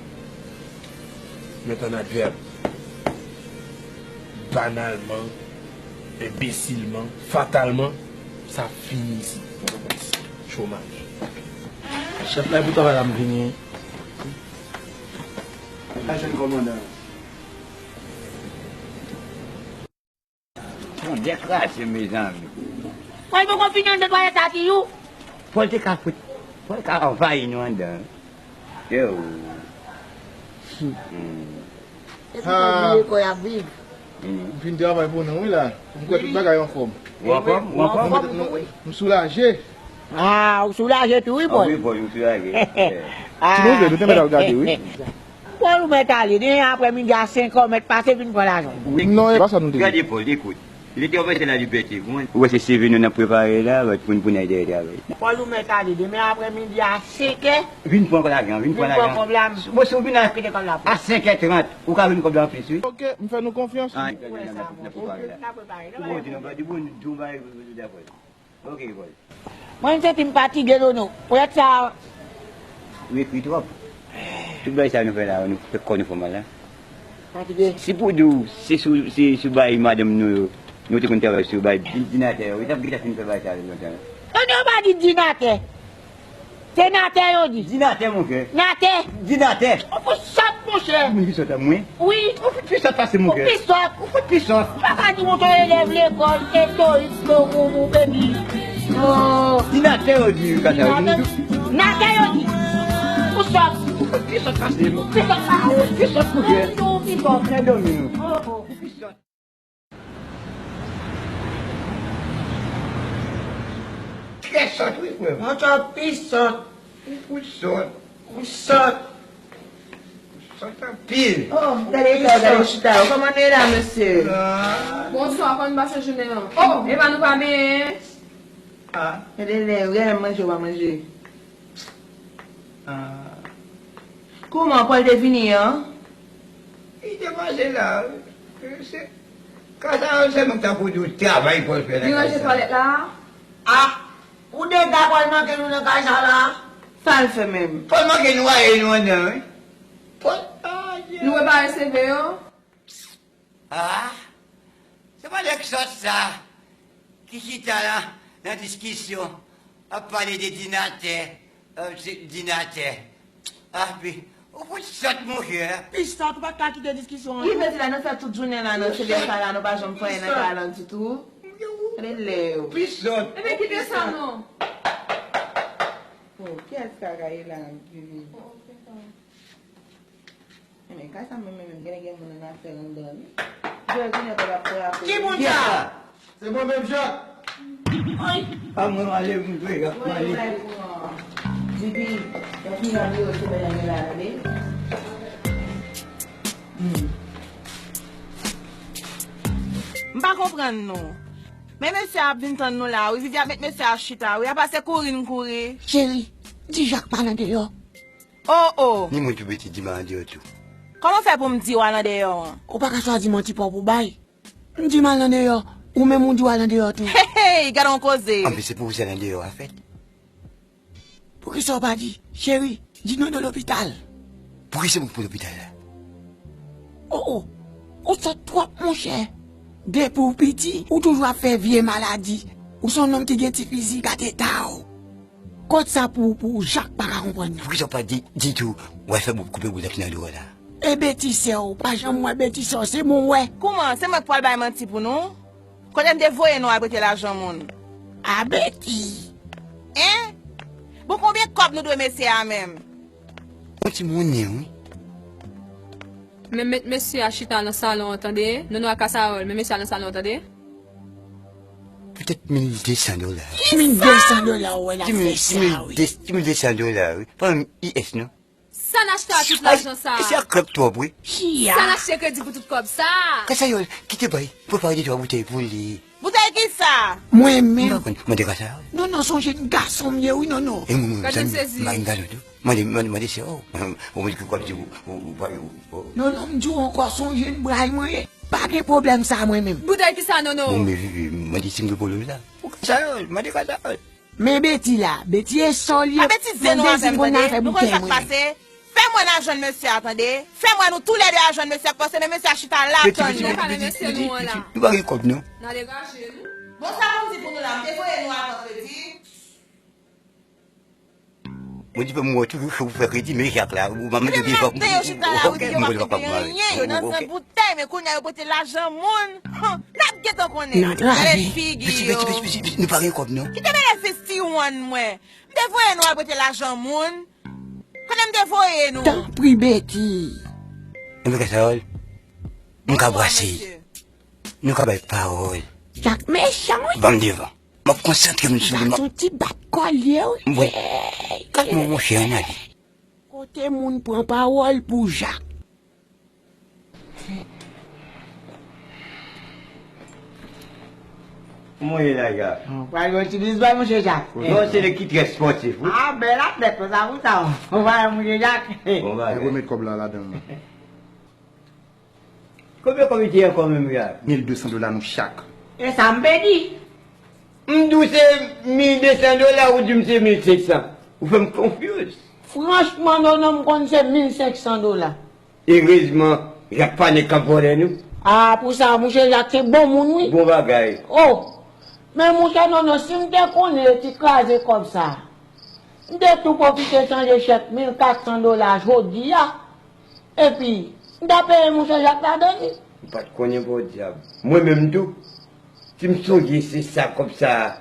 Met an advèb. Banalman, enbesilman, fatalman, sa ap fini isit. Pòtoprens. Chomaj. Chèf la, pou travay la, m vini. Al jwenn kòmandan. Tande kraze, mezanmi. Pòl poko fini anndan twalèt la, Tiyou. Pòl te ka fout, Pòl ka anvayi nou anndan. Yo. Hmm. Epi Pòl bliye kò y ap viv. Hmm. M fin travay pou nou, wi, la. M kwè tout bagay anfòm. Ou anfòm? Ou anfòm? Nou mete, nou, m soulaje. Ah, ou soulaje tou, wi, Pòl. Ah, wi, Pòl, m soulaje. Ah. Ti nou vle, nou te mèt al gade, wi. Pòl, ou mèt ale. Demen aprèmidi a senk è, ou mèt pase vin pran lajan. Wi. Non, e pa sa nou te di. Gade, Pòl, ekout. Li te anvayi la libète, ou konprann? Ou wè se seve nou n ap prepare la, pou n, pou n al dèyè travay. Pòl, ou mèt ale. Demen aprèmidi a senk è. Vin pran lajan, vin pran lajan. Vin pran kòb la. Bon, si ou vin a, kite kòb la pou a senk è trant, ou ka vin kòb la anplis, wi. Ok, m fè nou konfyans. Ah, n ap prepare la. N ap prepare la. Ou bon, di nou, di bon, di bon, di bon, di bon. Ok, Pòl. Mwen, m santi m fatige, Dono. Poutèt sa. Ou ekri twòp. Tout bagay sa nou fè la, nou fè kò nou fè mal la. Fatige. Si pou di w, se sou, se sou bay madanm nou yo, nou te konn travay sou bay di-, dinatè yo, yo t ap gentan fin fè bagay sa yo lontan. Tande yo pa di dinatè. Se natè yo di. Di natè, monchè. Natè. Di natè. Ou fout sòt, monchè. Ou fout sòt a mwen? Wi. Ou fout pi sòt pase m, monchè. Ou pi sòt. Ou fout pi sòt. Ou pa ka di monchè elèv lekòl, etorik, bobobo, bebi. Oh. Di natè yo di, kaka yo di. Natè yo di. Ou sòt. Ou fout pi sòt pase m. Ou pi sòt pase m. Ou pi sòt, monchè. Ou pi sòt. Ou pi sòt. Trè sòt, wi, frè m. Monchè, w pi sòt. Ou fout sòt. Ou sòt. Ou sòt anpil. Oh, gade sa, gade chita yo. Kòman nou ye la, mesye? Ah. Bonswa, kòman nou pase jounen an? Oh, epa nou pa benyen? Ah. Gade lè, gade manje w pa manje. Ah. Kòman Pòl te vini an? Li te pase la. Se, kay sa yo se menm tankou de travay Pòl fè nan kay sa. Li ranje twalèt la? Ah! Ou dega Pòl manke nou nan kay sa la? Sa l fè menm? Pòl manke nwaye nou anndan, wi. Pòl, ah, Dye. Nou repare seve yo? Ah, se pa nèg sòt sa ki chita la nan diskisyon, ap pale de dinatè, euh, se dinatè. Ah, pi, ou fout sòt, monchè. Pi sòt, ou pa t ka kite diskisyon an. Ki vle di la, nou fè tout jounen la nan seve sa la, nou pa janm fè anyen nan kay la ditou. Gade lè yo. Pi sòt. Ebyen, kite sa non. Oh, kiyès kaka ye la, Vivi? Oh, ok, sa. Men kay sa menm, menm, menm, gen, gen moun annafè anndan, wi. Jòl, kounye a, papa ap frape. Ki moun sa? Se mwen menm, Jak. Ay! Pa mwen, m ale, m vle, m ale. Bibi, yon ti jan yo, se mwen nan la, tande. Hmm. M pa konprann, non. Men mesye a ap vin tann nou la, wi. Vivi ap met mesye a chita, wi. Apa se kouri n kouri. Cheri, di Jak pa nan deyò. Oh, oh. Ni moun tou piti di m al andeyò tou. Kòman w fè pou m di w al andeyò an? Ou pa ka chwazi manti pa w pou bay. M di m al andeyò, ou menm ou di w al andeyò tou. Hey, hey, gade yon koze. Anpi se pou ou sèl andeyò a fèt. Poukisa w pa di, cheri, di nou de lopital? Poukisa m pou lopital la? Oh, oh, ou sòt twòp, monchè. Depi w piti, ou toujou ap fè vye maladi. Ou se yon nonm ki gen ti fizik a teta w. Kot sa pou, pou Jak pa ka konprann nan? Poukisa w pa di, di tou, w al fè bout koupe bout la ki nan do w la? E beti sè w, pa janm wè beti sè w, se mwen w wè. Kouman? Se mwen k pral bay manti pou nou? Kote m te voye nou al prete lajan moun? A beti. En? Bon, konbyen kòb nou dwe mesye a menm? Yon ti monnen, wi. Men met mesye a chita nan salon an, tande? Nono ak Kasawòl, men mesye a nan salon an, tande? Petèt mil de san dola. Mil de san dola, w wè l ap fè sa, wi. Ti mil de san dola, wi. Pa menm U S, non. Sa n achte a tout lajan sa a? Sa krèp twòp, wi. Sa n achte kredi pou tout kòb sa a? Kasayòl, kite bay, prepare de twa boutèy pou li. Boutèy ki sa? Mwen menm. M pa konn, mande Kasayòl. Non, non, sonje m gason m ye, wi, non, non. E mwen, mwen, gade m sezi. M pa gen gason tou. Mande, mande, mande sè w. Ou mande ki kòb di ou, ou, ou, ou, ou. Non, non, m di w ankò, sonje m bray mwen ye. Pa gen pwoblèm sa mwen menm. Boutèy ki sa, non, non? Bon, men, men, mande si m gen pwoblèm sa. Ou Kasayòl, mande Kasayòl. Men Beti la, Beti e sòl ye. Pa betize non avè m, tande. Nou konn sa k pase. Fè m wè n a jwenn mesye a, tande. Fè m wè nou toulède a jwenn mesye a, paske men mesye a chita la ap tann nou. Beti, Beti, Beti, Beti, nou pa gen kòb, non. N a degaje nou. Bon, sa pou m di pou nou la, m te voye nou a vandredi. Mwen di pou mwen toujou se pou fè kredi, men Jak la, ou pa mande devan. Yo chita la, wi, yo pa fè anyen, yo nan zan boutèy, men kounye a yo pote lajan moun. N ap gentan konnen. Gade figi yo. Nou pa gen kòb, non. Kite mele festiwann mwen. M te voye nou al pote lajan moun. Konnen m te voye nou. Tanpri, Beti. Enben, Kasayòl, m ka brase. Nou ka bay pawòl. Jak mechan, wi. Ban m devan. M ap konsantre m sou li. Gason ti bat kò l ye, wi. Kat mon monchè, ann ale. Kote moun pran pawòl pou Jak? Kòman w ye la, Jak? Pral yon ti bizbòy, monchè Jak. Non, se li ki trè spòtif, wi. Ah, bèl atlèt, konsa pou sa. Ou pa wè, monchè Jak? Bon bagay. Remèt kòb la ladan l. Konbyen kòb li te ye ankò menm, Jak? Mil de san dola nou chak. E sa m pèdi. M di w se mil de san dola, ou di m se mil senk san. Ou fè m konfyouz. Franchman, non, non, m konn se mil senk san dola. Erezman, Jak pa nèg k ap vòlè nou. Ah, pou sa, monchè Jak se bon moun, wi. Bon bagay. Oh! Men monchè, non, non, si m te konnen ti kraze kòb sa, m te tou pwofite chanje chèk mil kat san dola jodi a. Epi, m ta peye monchè Jak ladan li. M pa t konnen podyab. Mwen menm tou, si m sonje se sa kòb sa a,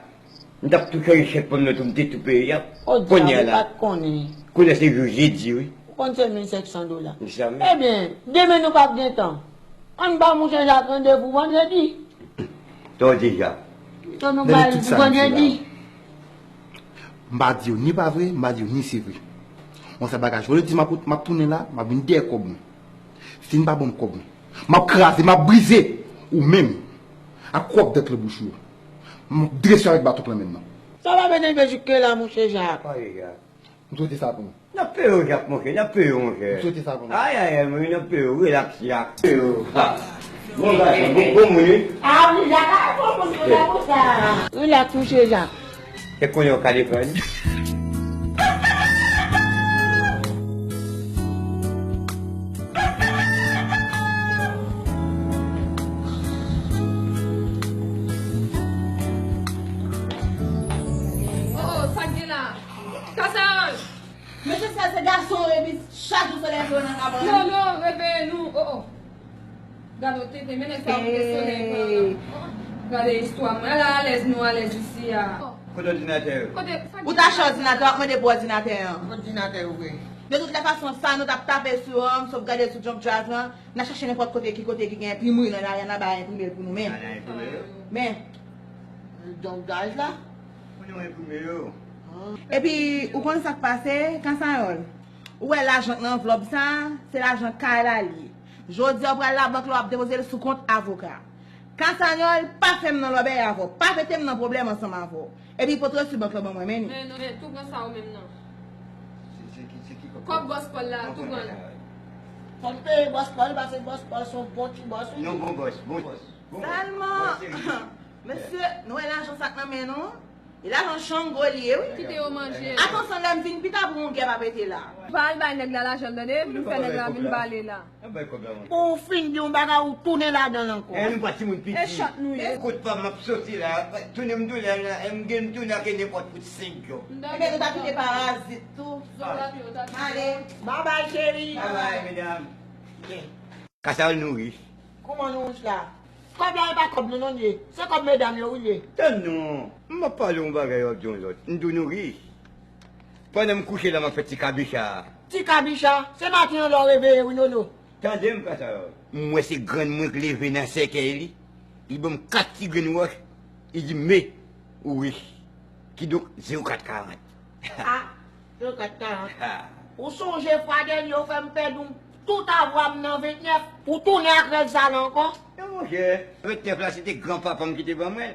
m t ap tou chanje chèk pa m nan tou, m te tou peye ap. Podyab, ou pa t konnen. Kounye a se jou jedi, wi. Ou konn se mil senk san dola. Ebyen, demen nou p ap gen tan. Ann ba monchè Jak randevou vandredi. Sa w di, Jak? Sa nou ba l pou vandredi. M pa di w ni pa vre, m pa di w ni se vre. Yon sèl bagay, jodi m ap, m ap tounen la, m ap vin dèyè kòb mwen. Si n pa ban m kòb mwen, m ap kraze, m ap brize ou menm ak kòb dèk lan bouch ou yo. M ap drese w avèk baton k lan men m nan. Sa pa vle rive jik la, monchè Jak. M swete sa pou nou. N ap peye w, Jak, monchè, n ap peye w, monchè. M swete sa pou nou. Ay, ay, ay, monchè, n ap peye w, relaks, Jak. Peye w. Ha. Bon gason, bon, bon moun, wi. Ah, wi, Jak, ah, bon moun, se la pou sa. Relaks, monchè Jak. E konnen w ka defann. Oh, oh, sa k gen la? Kasayòl! Mesye, sa se gason, epi chak jou se leve yo nan kabann. Non, non, reveye nou. Oh, oh. Gade w tenten, men nèg sa yo kite solèy pran la. Gade istwa mwen. Ala alèz nou alèz isi a. Kote òdinatè yo? Kote, sa ki... Ou ta achte òdinatè, w ap mande pou òdinatè an. Òdinatè yo vre. De tout lè fason, sa nou t ap tape sou an, sòf gade sou Jump Drive lan, n a chache nenpòt kote, ki kote ki gen enprimri lan, n a, n a bay enprime l pou nou menm. N a enprime yo? Men. Jump Drive la? Pou nou enprime yo. Epi, ou konn sa k pase, Kasayòl? Ou wè lajan k nan anvlòp sa, se lajan kay la li ye. Jodi a, w pral labank la, w ap depoze l sou kont avoka. Kasayòl, pa fè m nan lòbèy avè w, pa mete m nan pwoblèm ansanm avè w. Epi pote resu bank lan ban mwen, men li. Men non, men tou pran sa ou menm nan. Se, se ki, se ki kòb? Kòb bòs Pòl la, tou pran l. Fò m peye bòs Pòl, paske bòs Pòl se yon bon ti bòs, wi. Yon bon bòs, bon bòs. Sèlman, mesye, nou wè lajan sa k nan men nou? E lajan Chango li ye, wi. Kite yo manje. Atansyon, lè m vin pita pou yon gè pa pete la. Pa al bay nèg la lajan l, tande? Vin fè nèg la vin bale la. Pou w fin di yon bagay, ou tounen ladan l ankò. E nou pa timoun piti. E chat nou ye. Kout pa m ap soti la, tounen m tounen la, e m gen m tounen ak nenpòt kout senk djòb. Ebyen, nou ta kite parazit tou. Ale. Babay, cheri. Babay, medam. Kasayòl, nou rich. Kòman nou rich la? Kòb la e pa kòb nou non ye. Se kòb medam yo wi l ye. Tann non. M ap pale yon bagay, w ap di yon lòt. M di w nou rich. Pandan m kouche la, m ap fè ti kabicha. Ti kabicha? Se maten an lè w reveye wi, Nolo. Tande m, Kasayòl. M wè se grann mwen k leve nan sèkèy li. Li ban m kat ti grenn wòch. Li di, men, ou rich. Kidonk, zewo kat karant. Ah, zewo kat karant. Ou sonje fwa dènye ou fè m pèdi tout avwa m nan ventnèf, pou tounen ak règ sa la ankò? Non, monchè, ventnèf la, se te granpapa m ki te ban mwen.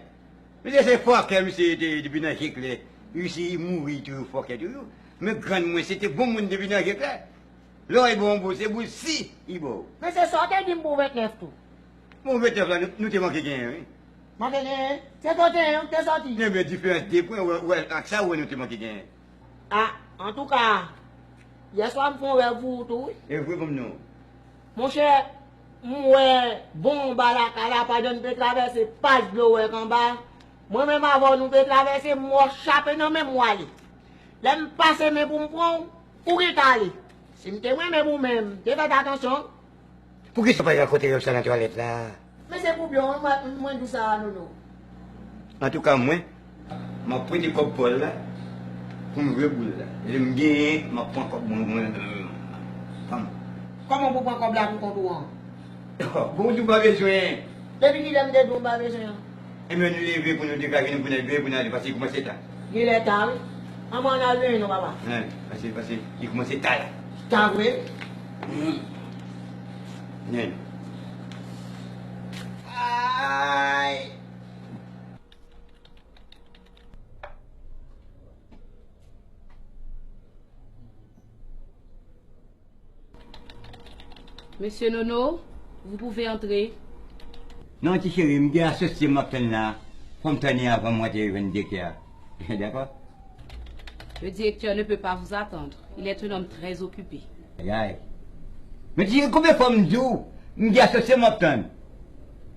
Misye se fòkè, misye te depi nan je klè. Misye mouri toujou fòkè toujou. Men grann mwen, se te bon moun depi nan je klè. Lè w bon, bon, se boul si li ba w. Men se sa w te di m pou ventnèf tou. Bon, ventnèf la, nou, nou te manke genyen, wi. Manke genyen? Se kote w te soti? Ebyen, diferans de pwen, wè, wè, ak sa, wè, nou te manke genyen. Ah, antouka, yèswa m fè yon rèv pou ou tou, wi. E vre pou m non. Monchè, m wè bon anba lakay la, pandan n te travèse paj dlo wèk anba. Mwen menm avè w, nou te travèse, m wè w chape nan men m w ale. Lè m pase men pou m pran w, ou gentan ale. Si m te renmen pou mwen, m te fè atansyon. Poukisa w pa rakonte rèv sa nan twalèt la? Men se pou byen w mwen, mwen di w sa, Nono. Antouka, mwen, m ap prete kòb Pòl la pou m jwe boul la. Lè m genyen, m ap pran kòb mwen, mwen, mwen, mwen. Kòman pou pran kòb la pou kont ou an? Bon, ou di w pa bezwen. Depi kilè m te di w m pa bezwen an? Ebyen, nou leve pou nou degaje nou, pou n al byen, pou n ale, paske li kòmanse ta. Genlè ta, wi. Ann, ann al byen non, papa. Wi, paske, paske li kòmanse ta la. Ta vre? Wi. Ay. Monsieur Nono, vous pouvez entrer. Non, ti cheri, m gen asosye m ap tann la. Fò m tann li avan m rantre jwenn direktè a. Dakò? Le directeur ne peut pas vous attendre. Il est un homme très occupé. Ay, ay. Men ti cheri, konbyen fwa m di w, m gen asosye m ap tann?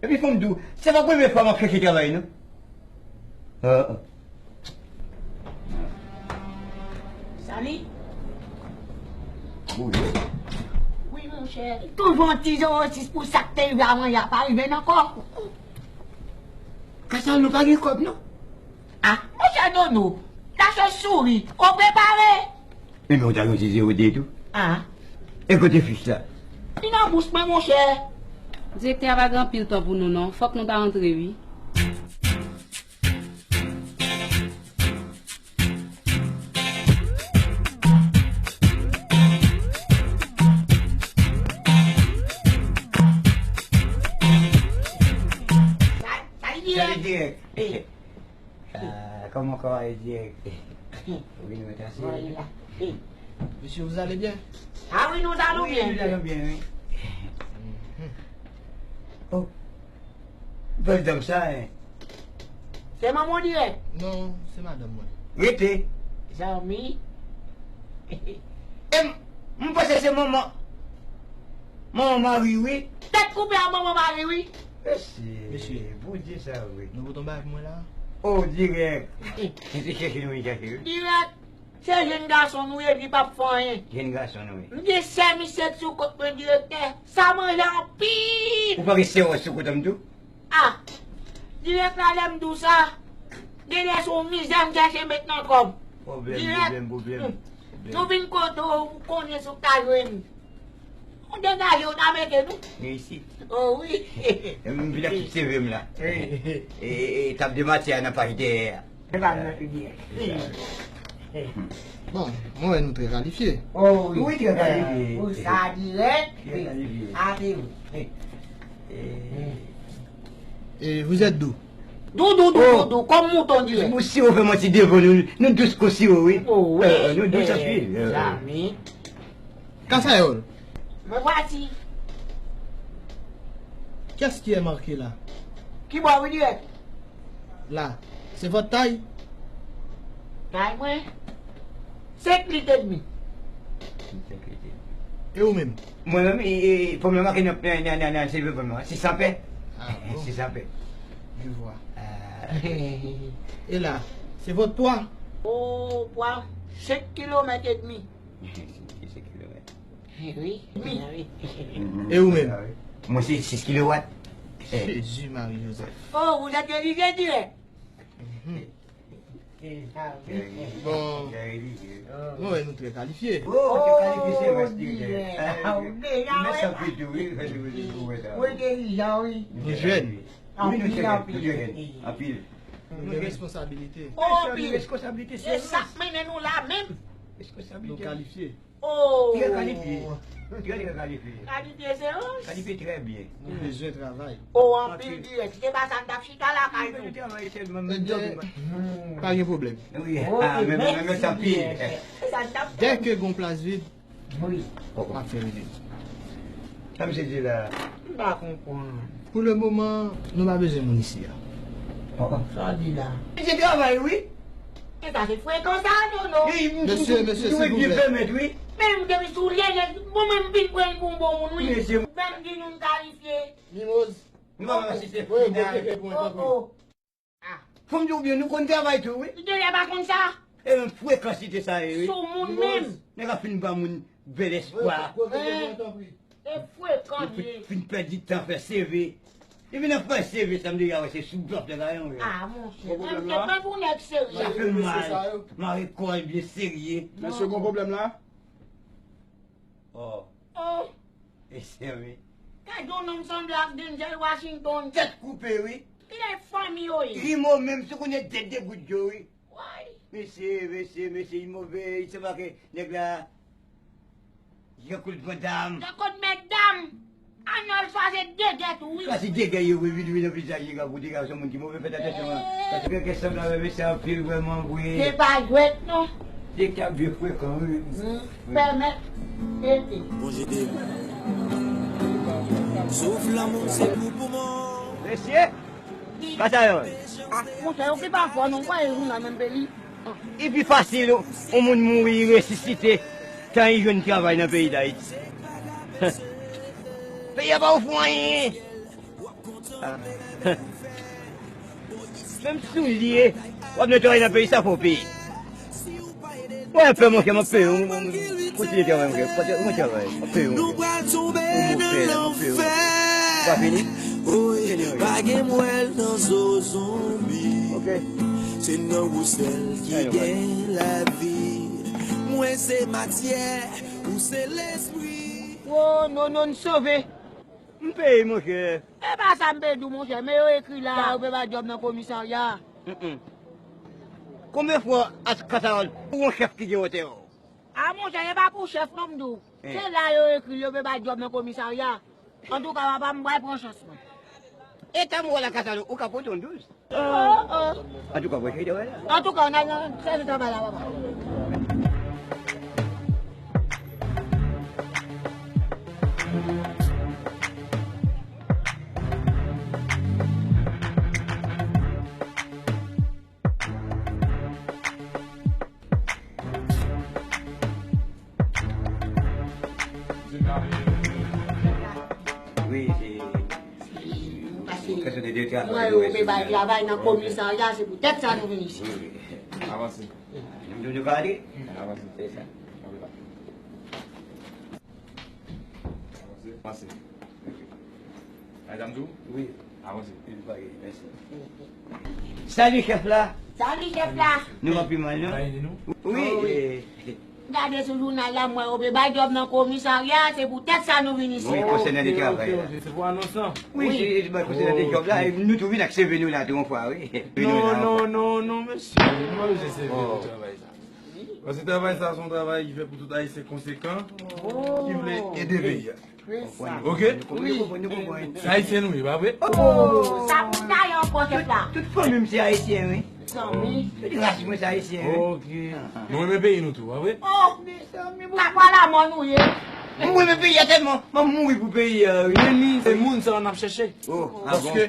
Epi fò m di w, se pa premye fwa m ap chèche travay, non. Ah, ah. Sali? Bonjou. Wi, monchè. Toujou yon ti zewo sis pou sa k te rive avan yè a pa rive n ankò. Kasa nou pa gen kòb, non. Ah, monchè Nono, la chauve-souris, ou prepare? Ebyen, ou ta gen ti zewo de tou. Ah. E kote fich la? Li nan bouch mwen, monchè. Direktè a pa gen anpil tan pou nou, non. Fòk nou ta antre, wi. Sa, sa li dirèk. Sa li dirèk. Ah, kòman, kòman e dirèk? Wi, nou ta se. Mwen la. Monsieur, vous allez bien? Ah wi, nou ta nou byen. Wi, nou ta nou byen, wi. Oh. Bèl dam sa, hein. Se manman w dirèk? Non, se madanm mwen. Rete. Zanmi. E m, m panse se manman, manman Mari, wi. Tèt koupe a manman Mari, wi. Mesye, Mesye. Bondye sa, wi. Nou pote yon bagay pou mwen la? Oh, dirèk. Se chèche nou vin chèche, wi. Dirèk. Se jenn gason nou ye, li p ap fè anyen. Jenn gason nou ye. M gen sè misye sou kont mwen, direktè. Sa manje anpil. Ou pa gen sè sou kont an m tou? Ah! Dirèk la, lè m di w sa, genlè se yon mizè m chèche met nan kò m. Pwoblèm, dirèk. Pwoblèm, pwoblèm, hmm, pwoblèm. Nou vin kote w, ou konnen sou k ta jwenn. Ou degaje, ou ta mete nou. Gen isit. Oh wi. E m vin ak tout seve m la. Wi. E, e, e tab de matyè a nan paj dèyè a. Se pa nan figi. Bon, mwen wè nou trè kalifye. Oh wi. Wi, trè kalifye. Pou sa dirèk. Trè kalifye. Ate wi. E, vous êtes d'où? Dou, dou, dou, dou, dou, kòm mouton dirèk. Bon, si w fè manti devan nou, nou dous kon siwo, wi. Oh wi. Euh, nou dous anpil. Zanmi. Kasayòl. Me vwati. Qu'est-ce qui est marqué là? Ki bò wi dirèk? Là, c'est votre taille? Tay mwen? Senk lit edmi. Senk lit edmi. E ou menm? Mwen menm, e, e, fò m make nan, nan, nan, nan, nan, se pou mwen, sis san pè. Ah bon? Sis san pè. Je vois. Ah. Et là, c'est votre poids? Oh, pwa, senk kilomèt edmi. Senk kilomèt. Wi, wi, wi. E ou menm? Mwen se sis kilowat. Jezi Mari Jozèf. Oh, vous êtes religieux dirèk? Bon, mwen wè nou trè kalifye. Oh, trè kalifye, se mwen dirèk. Mèsi anpil tou, wi. Mwen entèlijan, wi. Nou jèn. Wi, nou jèn, nou jèn. Anpil. Nou gen responsabilite. Anpil. Responsabilite serye. E sa k mennen nou la menm. Responsabilite. Nou kalifye. Oh. Trè kalifye. Trè, trè kalifye. Kalifye se anj. Kalifye trè byen. Nou bezwen travay. Oh, anpil dirèk. Si se pa sa, n t ap chita lakay nou. Nou bezwen travay sèlman. Ebyen, pa gen pwoblèm. Wi. Ok, ah, men, men, men, mèsi, tanpri. Sa n t ap fè. Dèke gon plas vid, wi, m ap fè rele. Sa misye di la? M pa konprann. Pou le moman, nou pa bezwen moun isi a. Sa w di la? Misye travay, wi. E sa se frekan sa, non, non. Mesye, mesye, silvouplè. Men m depi sou lye, bon, men m vin pran l pou yon bon moun, wi. Mesye. Men m di nou n kalifye. Mimoz. Nou pa asiste final. Oh, oh. Ah. Fò m di w byen, nou konn travay tou, wi. Li genlè pa konn sa. E menm frekansite sa ye, wi. Sou moun menm. Nèg ap fin ba moun bèl espwa. E frekan li ye. Fin pèdi tan fè C V. Depi nan fè C V, sa m deja wè se sou blòf nèg la yon. Ah, monchè. Mwen m te pran pou nèg serye. Sa fè m mal. Mare kò l byen serye. Mesye, gon pwoblèm la? Oh. Oh. Mesye, wi. Gade yon nonm sanble ak Denzel Washington. Tèt koupe, wi. Kilè fanmi yo ye? Imo menm, si w konnen tèt de gout dlo, wi. Woy. Mesye, mesye, mesye, li move, li se pa ke nèg la, Jean-Claude Van Damme. Jean-Claude Mèt Dam. Arnold Schwarzenegger tou, wi. Sa se degè yo, wi, wi, wi, nan vizaj li, ka koute, ka se moun ki move, fè atansyon, paske gen kè sanble avè mesye anpil, vrèman, wi. Se pa jwèt, non. Se k ap vye frekan, wi. Pèmèt, ete. Bon, jete. Souf lanmou, se pou poumon. Mesye, kasa yo. Ah, monchè, yo ki pa fò, non, kwa e jounal menm peyi. Li pi fasil yon moun mouri, li resisite, tan li jwenn travay nan peyi Dayiti. Peyi a pa ofri w anyen. Menm soulye, w ap netwaye nan peyi sa fò w peye. Mwen pè, monchè, m ap peye w. Kontinye travay, monchè. Kontinye travay. M ap peye w, monchè. Nou pral tonbe nan lanfè. Pa fini? Wi, pa gen mwèl nan zo zonbi. Ok. Se nan ou sèl ki gen lavi. Mwen se matyè, ou se lespri. Wo, non, non, n sove. M peye, monchè. E pa sa m pe di w, monchè, men yo ekri la, yo pe ba djòb nan komisarya. Mm-mm. Konbyen fwa As Kataròl pou yon chèf ki gen wotè w? A, monchè, e pa pou chèf non m di w. Se la yo ekri l, yo pe ba djòb nan komisarya. Antouka, papa, m pral pran chans mwen. E tan m wè la Kataròl, ou ka pote yon douz. Oh, oh. Antouka, mwen cheri, wè la. Antouka, n al nan sèvis travay la, papa. Wi, se Paske mwen yo pe bay travay nan komisarya, se poutèt sa nou vin isit. Avanse. Nou, nou ka ale? Avanse. Se sa. Avanse. Avanse. Madanm tou? Wi. Avanse. Mèsi. Salut, chèf la. Salut, chèf la. Nou pa pi mal, non? Wi. Gade sou jounal la, m wè yo pe bay djòb nan komisarya, se poutèt sa nou vin isit. Wi, konsènan de travay la. Se pou anons lan. Wi, se, se konsènan de djòb la, e nou tou vin ak C V nou la tou yon fwa, wi. Non, non, non, non, mesye, nou pa bezwen C V pou travay sa. Paske travay sa se yon travay ki fèt pou tout Ayisyen konsekan, ki vle ede peyi a. Ok? Wi. Se Ayisyen nou ye, pa vre? Oh, sa pou ta ye ankò, chèf la. Tout, tout fanmi m se Ayisyen, wi. Tout ras mwen se Ayisyen, wi. Ok. Nou renmen peyi nou tou, pa vre? Oh, mezanmi, bon. Sa pa lanmò nou ye. Mwen renmen peyi a tèlman, m ap mouri pou peyi a, wi. Men ni se moun sa yo n ap chèche. Oh, ah bon? Paske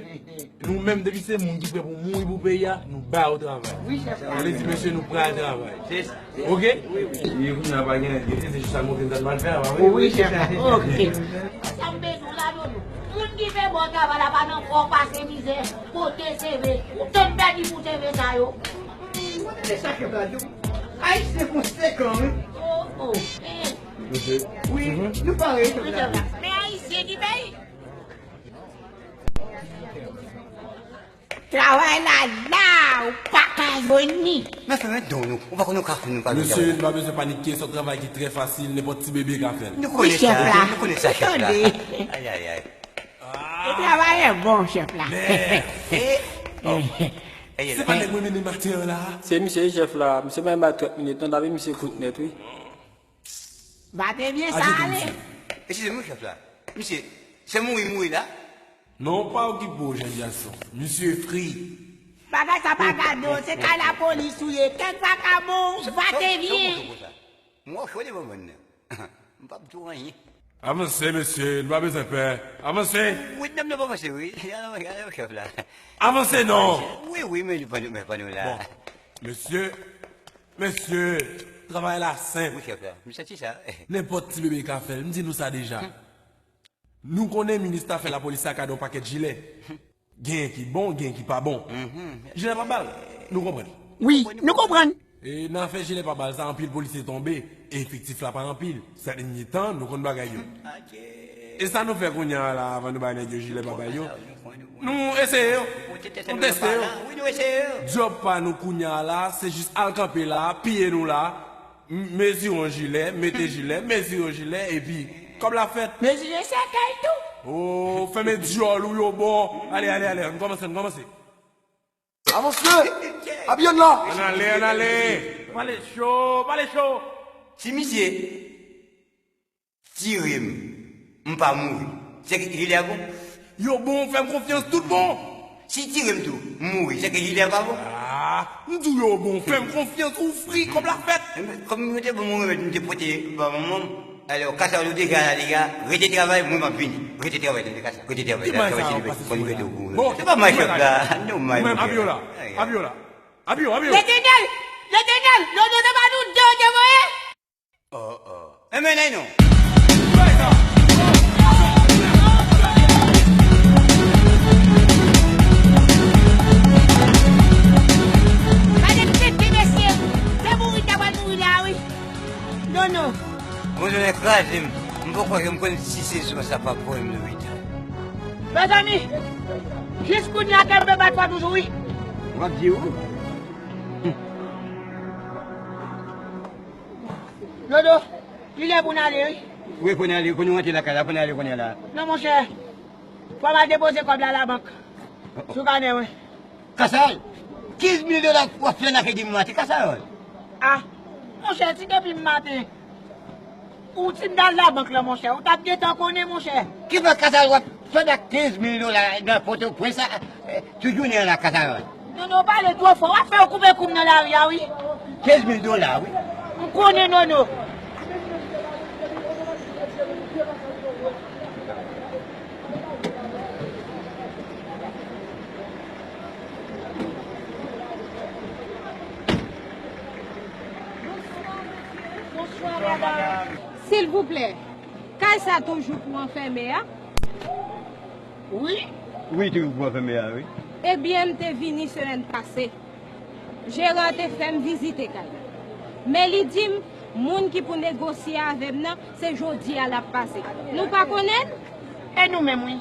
nou menm, depi se moun ki prè pou mouri pou peyi a, nou ba yo travay. Wi, chèf la. Sa vle di, mesye, nou prè al travay. Se sa. Ok? Wi, wi. E kounye a pa gen, gen, se jis sa nou te mal fè a, pa vre? Wi, chèf. Ok. Sa m bezwen la, Dodo. Moun ki fè bon travay la pa nan fò pase mizè, pote C V. Ou tann pèdi pou C V sa yo. Mwen tande sa chèf la di w. Ayisyen konsekan, wi. Oh, oh. Eh. Wi, nou pare, chèf la. Men Ayisyen ki peye. Travay la la, ou pa ka jwenn li. Men fè men don nou, ou pa konn yon kafou nou pa jwenn. Mesye, nou pa bezwen panike, se yon travay ki trè fasil, nenpòt ti bebe ka fè l. Nou konnen sa, nou konnen sa, chèf la. Ay, ay, ay. E travay e bon, chèf la. Men, e, oh. Se pa nèg mwen mennen maten an la. Se misye chèf la. Misye pa menm bay trant minit non, n ap misye kout nèt wi. Batevyen sa ale. Eskize m wi chèf la. Misye, se mouri mouri la? Non, pa okipe w jèn gason. Misye fri. Bagay sa pa gade w, se kay lapolis ou ye. Kèk vakabon, batevyen. Mwen chode bon moun nan. M p ap di w anyen. Avanse mesye, nou pa bezwen pè. Avanse. Wi, nonm nan pa avanse wi. Alò chèf la. Avanse non. Wi, wi, men nou pa nou la. Bon, mesye, mesye, travay la senp. Wi chèf la, m santi sa. Nenpòt ti bebe ka fè l, m di nou sa deja. Nou konnen minis afè lapolis la ka gen yon pakèt jilè. Genyen ki bon, genyen ki pa bon. Jilè pa bal, nou konprann. Wi, nou konprann. E nan afè jilè pa bal sa, anpil polisye tonbe, e efektif la pa anpil. Sèt èdmi tan, nou konn bagay yo. E sa nou fè kounye a la, avan nou bay nèg yo jilè pa bal yo? Nou eseye yo. Nou teste yo. Djòb pa nou kounye a la, se jis al kanpe la, piye nou la. Mezire yon jilè, mete jilè, mezire yon jilè, epi kòb la fèt. Mezire sèkèy tou. Oh, fèmen dyòl ou yo bon. Ale, ale, ale, ann kòmanse, ann kòmanse. Avanse! Abiye n la! Ann ale, ann ale. Pale cho, pale cho. Si misye tire m, m pa mouri, se ke jilè a bon? Yo bon, fè m konfyans, tout bon. Si tire m tou, m mouri, se ke jilè a pa bon? Ah, m di w yo bon, fè m konfyans, ou fri, kòb la fèt. Kòm yo te ban m yon remèd, m te pote ba manman m. Alò, kasa yo deja la deja, rete travay, mwen m ap vini. Rete travay, tande kasa, rete travay. Ki may sa yo pase sou mwen la? Bon, se pa may chèf la, non may. Ou menm, Abiola, Abiola, Abio, Abio. Letènèl, Letènèl, non, non, non, pa nou de, de voye. Oh, oh. Enben, nèg nou. Gade tete mesye. Se mouri ta pral mouri la wi. Nono. Mwen jwenn kraze m. M poko janm konn si se sou sa pa voye m lopital. Mezanmi, jis kounye a kè m pe bat fò toujou wi. W ap di ou? Dodo, li lè pou n ale wi. Wi, pou n ale, pou nou rantre lakay la, pou n ale kounye a la. Non, monchè, fò m al depoze kòb la labank. Sou kanè mwen. Kasal, kenz mil dola w ap fè nan kredi m maten, Kasal. A, monchè, si depi m maten, ou ti m t al labank la, monchè, ou t ap gentan konnen, monchè. Ki fè Kasal w ap fè ak kenz mil dola nan Pòtoprens la, Tout jounen an la kasa rann. Nono pale twò fò, w ap fè yo koupe kou m nan lari a wi. Kenz mil dola wi. M konnen Nono. Silvouplè, kay sa toujou pou anfème a? Wi. Wi, toujou pou anfème a, wi. Ebyen, m te vini semèn pase. Jeran an te fè m vizite kay la. Men li di m, moun ki pou negosye avè m nan, se jodi a l ap pase. Nou pa konnen l? E nou menm, wi.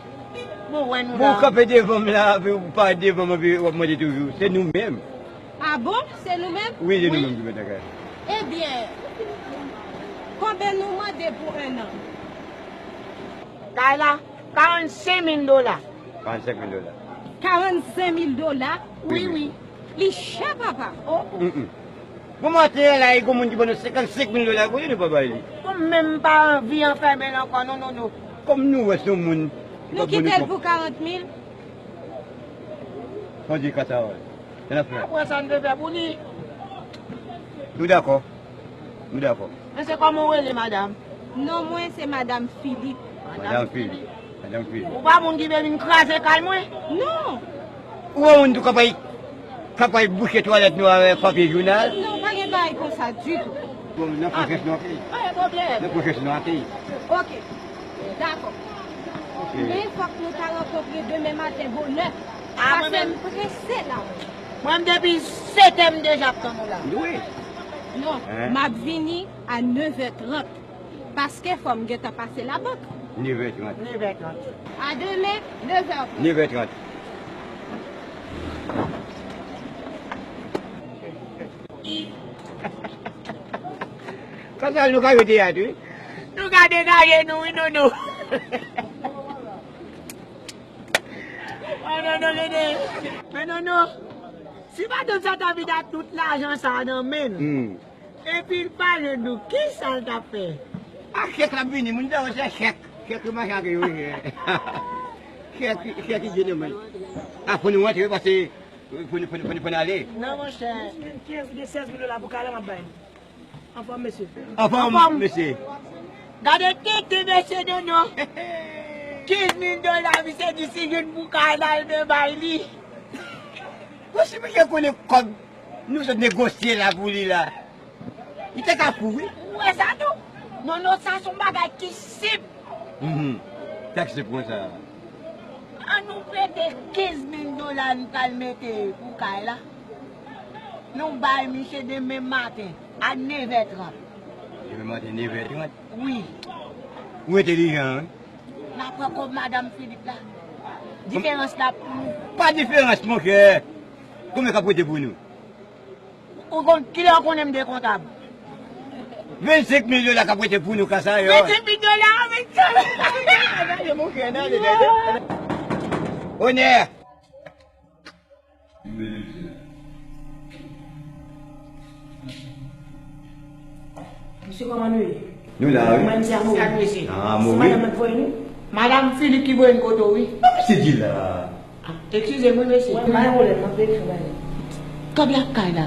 Bon, wè nou la. Bon, w kanpe devan m la, epi w parèt devan m, epi w ap mande toujou. Se nou menm. A bon? Se nou menm? Wi, se nou menm ki mèt lakay la. Ebyen, konbyen nou mande pou enn an? Kay la, karannsenk mil dola. Karannsenk mil dola. Karannsenk mil dola? Wi, wi. Li chè, papa. O, o. Bon, maten an la, e gon moun ki ban nou senkannsenk mil dola, kote nou pa bay li? Bon, m menm m pa anvi anfèmen l ankò, non, non, non. Kòm nou wè se yon moun ki pa ban nou kòb. Nou kite l pou karant mil. Fò di kasa wè. Sa n ap fè? Apre sa n te fè pou li. Nou dakò. Nou dakò. Men se kòman w rele, madanm? Non mwen se madanm Filip. Madanm Filip. Madanm Filip. Ou pa moun ki vle vin kraze kay mwen? Non. Ou wè moun tou k ap al, k ap al bouche twalèt nou avèk papye jounal? Non, pa gen bagay konsa ditou. Bon, nan pwochens nou ap ye. Pa gen pwoblèm. Nan pwochens nou ap ye. Oke. Dakò. Men fòk nou ta rankontre demen maten bonè. Paske m prese la. Mwen m depi setè m deja ap tann ou la. Wi. Non, m ap vini a nevè trant. Paske fò m gentan pase labank. Nevè trant. Nevè trant. A demen, nevè trant. Nevè trant. Kòmsa nou ka jwe teyat wi. Nou ka degaje nou wi Nono. Oh Nono, Nono. Men Nono, Si madanm sa ta vin ak tout lajan sa a nan men l, hmm, epi l pa jwenn nou, kisa l t ap fè? A chèk l ap vini, moun sa yo se chèk. Chèk yo mache ak yo, chèk, chèk ki je nan men l. A, fò nou rantre, pase fò nou, fò nou, fò nou, fò nou ale. Non, monchè. Kenz mil, sèz mil dola pou kay la, m ap bay. Anfòm, mesye. Anfòm, mesye. Gade tete mesye Nono. Kenz mil dola, misye di si youn pou kay la, l te bay li. Bon, si misye konnen kòb nou sot negosye la pou li la, li te ka fou, wi. Ou wè sa tou? Nono, sa se yon bagay ki senp. Mhm. Tèks de pwen sa. An nou prete kenz mil dola n pral mete pou kay la. Nou bay misye demen maten a nevè trant. Demen maten nevè trant? Wi. Ou entelijan, wi. N a pran kòb madanm Filip la. Diferans la pou nou. Pa diferans, monchè. Konbyen k ap rete pou nou? Ou konn, kilè w konnen m te kontab? Vennsenk mil dola k ap rete pou nou ka sa yo. Vennsenk mil dola, vennsenk mil. Gade, monchè, gade, gade. Onè! Mesye, kòman nou ye? Nou la, wi. Kòman misye a mouri? Ah, se mouri. Madanm nan k voye nou? Madanm Filip ki voye n kote w, wi. Sa misye di la? Ah, eskize m, wi, mesye. Wè, pa gen pwoblèm, m ap ekri bay li. Kòb la kay la.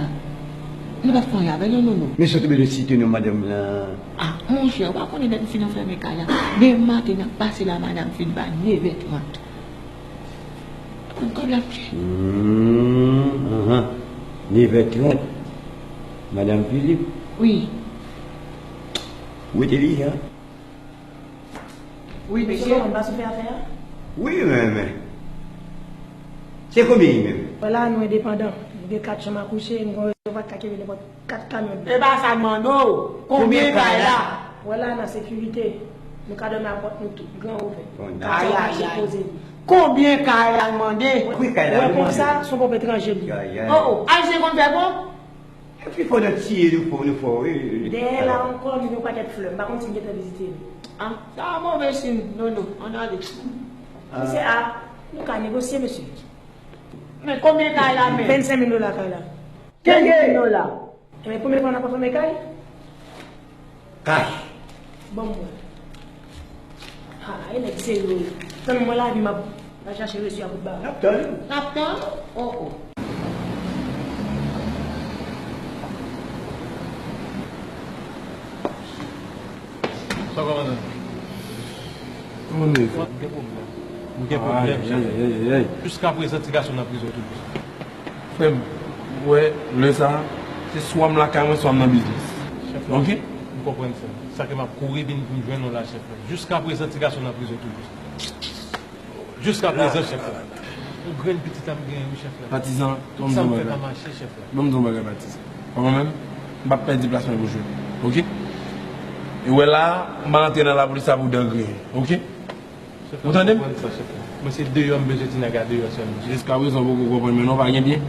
Nou pa fè anyen avè l, non, non, non. Men sa w te bezwen site non madanm lan. Ah, monchè, ou pa konnen lè m fin anfème kay la. Demen maten, n ap pase la, madanm Filip a nevè trant. Konn kòb la, monchè. Hmm, anhan. Nevè trant. Madanm Filip. Wi. Ou entelijan. Wi, mesye. Mesye, kòman, m pa sou fè afè a? Wi, men, men. Se konbyen li menm? Vwala, nou endepandan. Nou gen kat chanm a kouche, nou gen rezèv ak ka kenbe nenpòt kat kamyon dlo. E pa sa m mande w. Konbyen kay la? Vwala, nan sekirite. Nou ka dòmi a pòt nou tou, gran ouvè. Bon, kat chanm a kouche poze li. Konbyen kay la l mande? Pri kay la, wi, konsa, se yon pòp etranje li ye. Oh, oh, Ayisyen konn fè bon? Epi fò nan tiye nou fò, nou fò, wi, wi. Dèyè la ankò, nou gen yon pakèt flè. M pa konn si n gentan vizite li. Ah, sa a move siy, non, non, ann ale. Misye a, nou ka negosye, mesye. Men konbyen kay la, men? Vennsenk mil dola kay la. Kenz mil dola. Ebyen, konbyen fwa n ap anfème kay? Kay. Ban m wè. Ha, e nèg serye wi. Tann mwen lavi m ap al chache resu a bout ba. N ap tann. N ap tann? Oh, oh. Sa w kòmandan? Kòman nou ye, frè? M gen pwoblèm. M gen pwoblèm, chèf. Ay, ay, ay, ay, ay. Jiskaprezan, ti gason nan prizon toujou. Frè m, ou wè, lè sa a, se swa m lakay mwen, swa m nan biznis. Chèf la, oke? M konprann sa. Sa ke m ap kouri vin pou m jwenn ou la, chèf la. Jiskaprezan, ti gason nan prizon toujou. Jiskaprezan, chèf la. Yon grenn pitit la m genyen, wi, chèf la. Patizan, ban m di w yon bagay. Tout sa m fè pa mache, chèf la. Ban m di w yon bagay, patizan. Kòman menm? M p ap pèdi plas mwen pou jwe. Oke? E wè la, m pa antre nan lapolis la pou dan griyen. Oke? Ou tande m? Mwen se deyò m bezwen ti nèg la deyò sèlman. Jiskaprezan ou poko konprann mwen non, pa gen byen.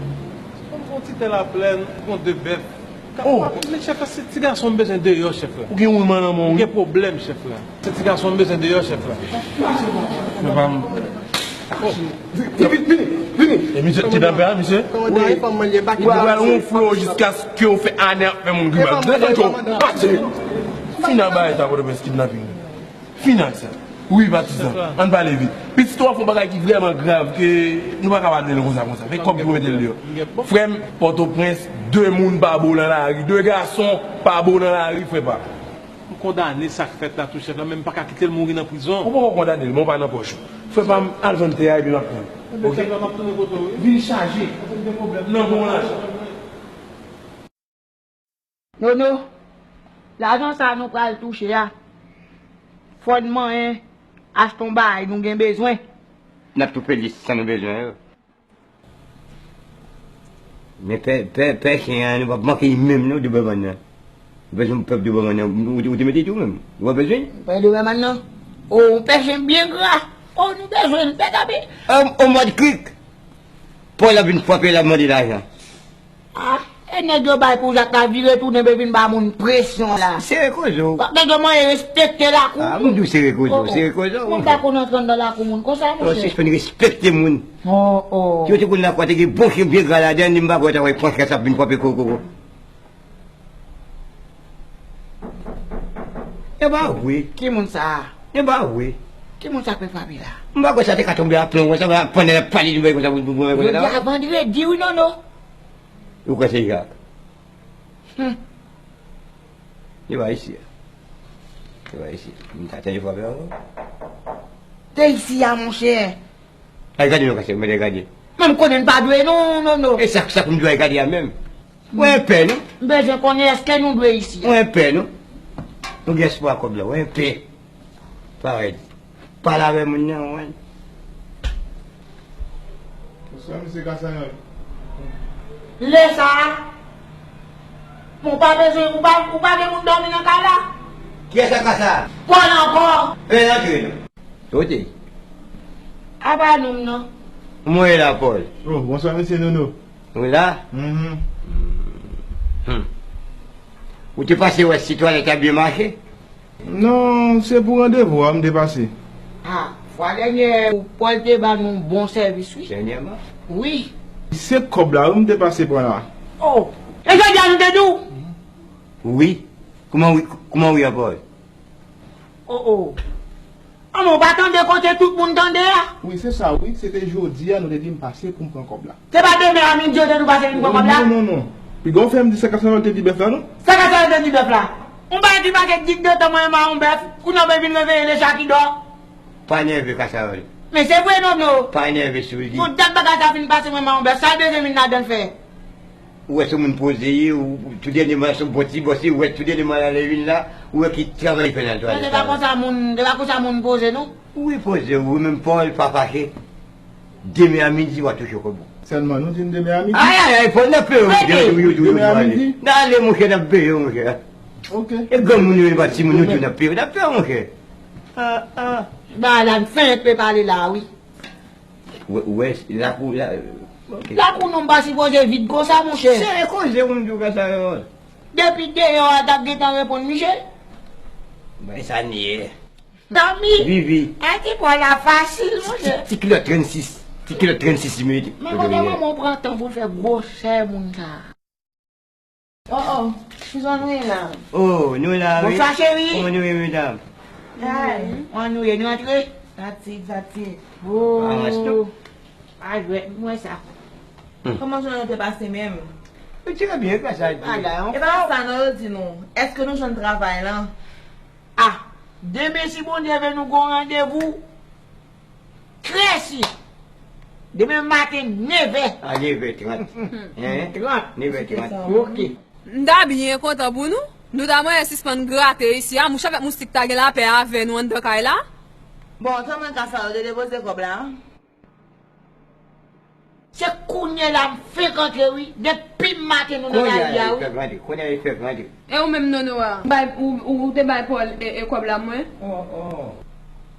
Yon ti tè laplèn, yon de bèf. Oh! Men chèf la, se ti gason m bezwen deyò, chèf la. Ou gen wouman nan men w, wi. M gen pwoblèm, chèf la. Se ti gason m bezwen deyò, chèf la. Chèf la, m... Oh! Vini, vini, vini! E misye kidnapè a, misye? Ou pral wonfle w jiskaske w fè ane ap fè moun grimas. Desann cho, pase! Fin ak bagay sa, Pòtoprens, kidnaping. Fin ak sa. Wi, patizan. Ann pale vit. Pitit ou ap fè yon bagay ki vrèman grav ke nou pa ka pale l konsa, konsa. Fè kòb pou mete l deyò. Frè m, Pòtoprens, de moun pa bon nan lari. De gason pa bon nan lari, frè pa m. M kondane sa k fèt la tou, chèf la, men m pa ka kite l mouri nan prizon. Ou poko kondane l, men w pa nan pòch ou. Frè pa m, al vann tè a epi m ap pran l. Oke? Chèf la, m ap tounen kote w, wi. Vin chaje. Nan bon lajan. Nono, lajan sa a nou pral touche a, fò n manyen achte yon bagay nou gen bezwen. N ap toufe lis sa nou bezwen yo. Men pè, pè, pè chen an, nou p ap manke li menm non, Doberman nan. Nou bezwen pèp Doberman nan, ou, ou te mete tou menm. Ou pa bezwen? Pè Doberman nan? O, yon pè chen byen gra. O, nou bezwen l, pè Gabe. O, o mòd krik. Pè w la vin frape, l ap mande lajan. Ah, E nèg yo bay pou zak la vire tounen, be vin ba moun presyon la. Sere koze w. Nèg yo manyen respekte lakou moun. Ah, moun di w sere koze w, sere koze w. Moun pa konn antre anndan lakou moun konsa, monchè. Sispann respekte moun. Oh, oh. Si yo te konn lakou a te gen bon chen byen gra ladan, m pa kwè w ta wè pran kès ap vin kwape koko. E pa vre. Ki moun sa a? E pa vre. Ki moun sa k ap frape la? M pa kwè sa te ka tonbe a plon konsa, pandan l ap pale nou bay konsa pou pou pou konsa. Jodi a vandredi wi, Nono. Ou kwè se Jak? Hmm. Li pa isi a. Li pa isi. M ta tande frape ankò. Te isi a, monchè. Ay gade non, kase, mwen te gade. Men m konnen n pa dwe non, Nono. E sa, sa pou m dwe ay gade a menm? Mwen pè non. M bezwen konnen èske nou dwe isi a. Mwen pè non. Nou gen espwa kòb la, mwen pè. Parèy. Pale avè moun nan, wi. Bonswa, mesye Kasayòl. Lè sa a, ou pa bezwen, ou pa, ou pa gen moun dòmi nan kay la? Kiyès sa ka sa? Pòl ankò. E, antre non. Kote? Apa nou non. Mwen la, Pòl. Oh, bonswa, mesye Nono. Ou la? Mhm. Hmm. Ou te pase wè si twalèt la byen mache? Non, se pou randevou a m te pase. Ah, fwa dènyè, Pòl te ban nou bon sèvis, wi. Dènyèman? Wi. Se kòb la, wi, m te pase pran la. Oh, e jodi a nou te di w? Wi. Kòman wi, kòman wi a Pòl? Oh, oh. Anmè, ou pa tande kote tout moun tande a? Wi, se sa, wi. Se te jodi a, nou te di m pase pou m pran kòb la. Se pa demen a midi yo te di w pase vin pran kòb la? Non, non, non. Piga w fè m di sa Kasayòl te di bèf la, non? Sa Kasayòl te di bèf la? Yon bagay ki make dik de tan mwen ma yon bèf, kounye a w vin reveye le chat qui dort. Pa nève Kasayòl. Men se vre, Nono. Pa nève sou li. Yon dat bagay sa fin pase mwen ma yon bèf, sa l bezwen vin ladan l fè? Ou wè se moun poze ye, ou, ou, tou dènyèman se yon bon ti bòs, ou wè tou dènyèman l ale vin la, ou wè ki travay li fè nan twalèt la. Men se pa konsa moun, se pa konsa moun poze non. Wi, poze, ou menm Pòl pa fache. Demen a midi, w a touche kòb ou. Sèlman nou di n demen a midi? Ay, ay, ay, Pòl, n ap peye w, monchè. Demen a midi? N ale, monchè, n ap peye w, monchè. Ok. E granmoun yo, e pa timoun, nou di n ap peye w, n ap peye w, monchè. Ah, ah. Ba la, m fenk pe pale la, wi. Ou wè, ou wè, lakou, la, ok. Lakou nou pa sipoze vid konsa, monchè. Sere koze, moun di w konsa yo. Depi deyò a, t ap gentan reponn, Michel. Bay sa n ye. Dòmi. Vivi. Ay, ti bò la fasil, monchè. Ti, ti kilòt trannsis. Ti kilòt trannsis li mete. Men kote manman w pran tan pou l fè gwosè moun sa? Oh, oh, kijan nou ye la? Oh, nou la, wi. Bonswa, cheri. Kòman nou ye, medam? Ay, kòman nou ye? Nou antre? Fatig, fatig. Oh. Ah, stop. A jwèt, m wè sa. Hmm. Kòman jounen nou te pase menm? Wi, trè byen, gras a Dye. E pa sa non, yo di nou. Èske nou jwenn travay lan? Ah, demen si Bondye vle nou gon randevou. Trè si. Demen maten nevè. A nevè trant. Hein? Trant. Nevè trant. Ok. M ta byen kontan pou nou. Nou ta manyen sispann grate isi a. Mouch avèk moustik ta gen lapè avè nou anndan kay la. Bon, kòman ka sa yo te depoze kòb la? Se kounye la m fenk antre wi. Depi maten nou nan lari a wi. Kounye a li fèk rantre. E ou menm Nono a? M bay, ou, ou, ou te bay Pòl e, e kòb la mwen? Oh, oh.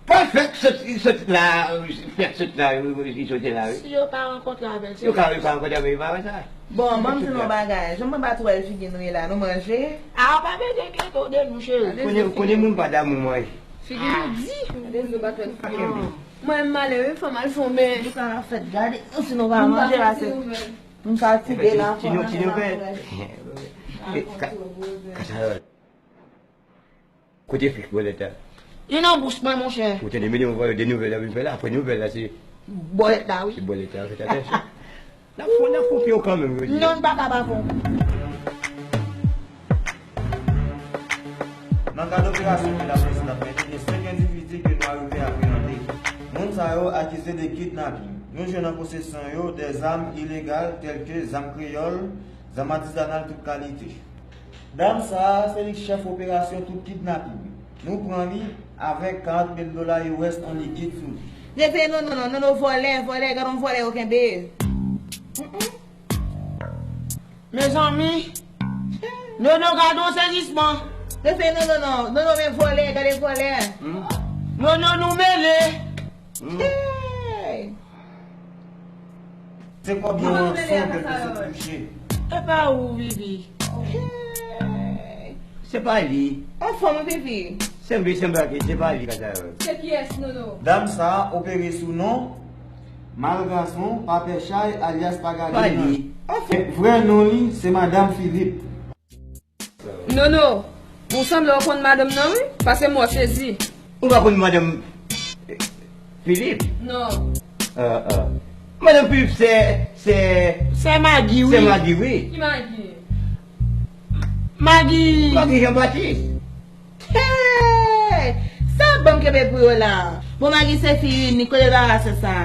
Pòl fèk sot, sot la, fèk sot la, li soti la wi. Si yo pa rankontre avè l, se yo ka, yo pa rankontre avè l, pa wè sa? Bon, ban m di nou yon bagay. Jan mwen pa twò wè figi nou ye la, nou manje? A, pa bezwen enkyete w de nou, cheri. Konnen, konnen moun pa damou manje. Figi nou di. Gade nou pa twò figi nou. Mwen m ale wi, fò m al fè yon ben. Nou ka fèt gade, si nou pa manje la, se nou ka ti de la. Ti nou, ti nouvèl. Ka, ka sa. Kote fich bòlèt la? Li nan bouch mwen, monchè. Ou tande, men yon vòlè de nouvèl la vin fè la, apre nouvèl la se bòlèt la, wi. Se bòlèt la, fèt atansyon. N ap fon, n ap fon pye w kanmenm, yo di. Non, n pa ka pa fon. Nan kad operasyon ke lapolis t ap mennen, gen senk endividi ke nou arive apreyande. Moun sa yo akize de kidnaping. Nou jwenn an posesyon yo de zam ilegal tèlke zam kreyòl, zam atizanal tout kalite. Dam sa a, se li k chèf operasyon tout kidnaping. Nou pran li avèk karant mil dola U S an likid sou li. Rete non, non, non, non, non, vòlè, vòlè, gade yon vòlè yo kenbe. Mm, mm. Mezanmi, Nono gade yon sezisman. Rete non, non, non, non, non, men vòlè, gade vòlè. Hmm. Nono nou mele. Hmm. Hey! Se kòb yo ranson ke te sot touche. E pa ou, Vivi. Se pa li. Anfòm, wi, Vivi. Sanble, sanble ke se pa li, Kazaròl. Se kiyès, Nono? Dam sa a opere sou non Malgason, Papè Chay, alyas Paga Pa li. Anfòm. Vrè non li, se Madanm Philippe. Nono, ou sanble w konn madanm nan, wi, paske m wè w sezi. Ou pa konn madanm Philippe? Non. Ah, ah. Madanm Philippe, se, se, se Maggie, wi. Se Maggie, wi. Ki Maggie? Maggie. Maggie Jean Baptiste. Hey! Sa banm kenbe pou yo la. Bon, Maggie se fi inik, kote bagay sa?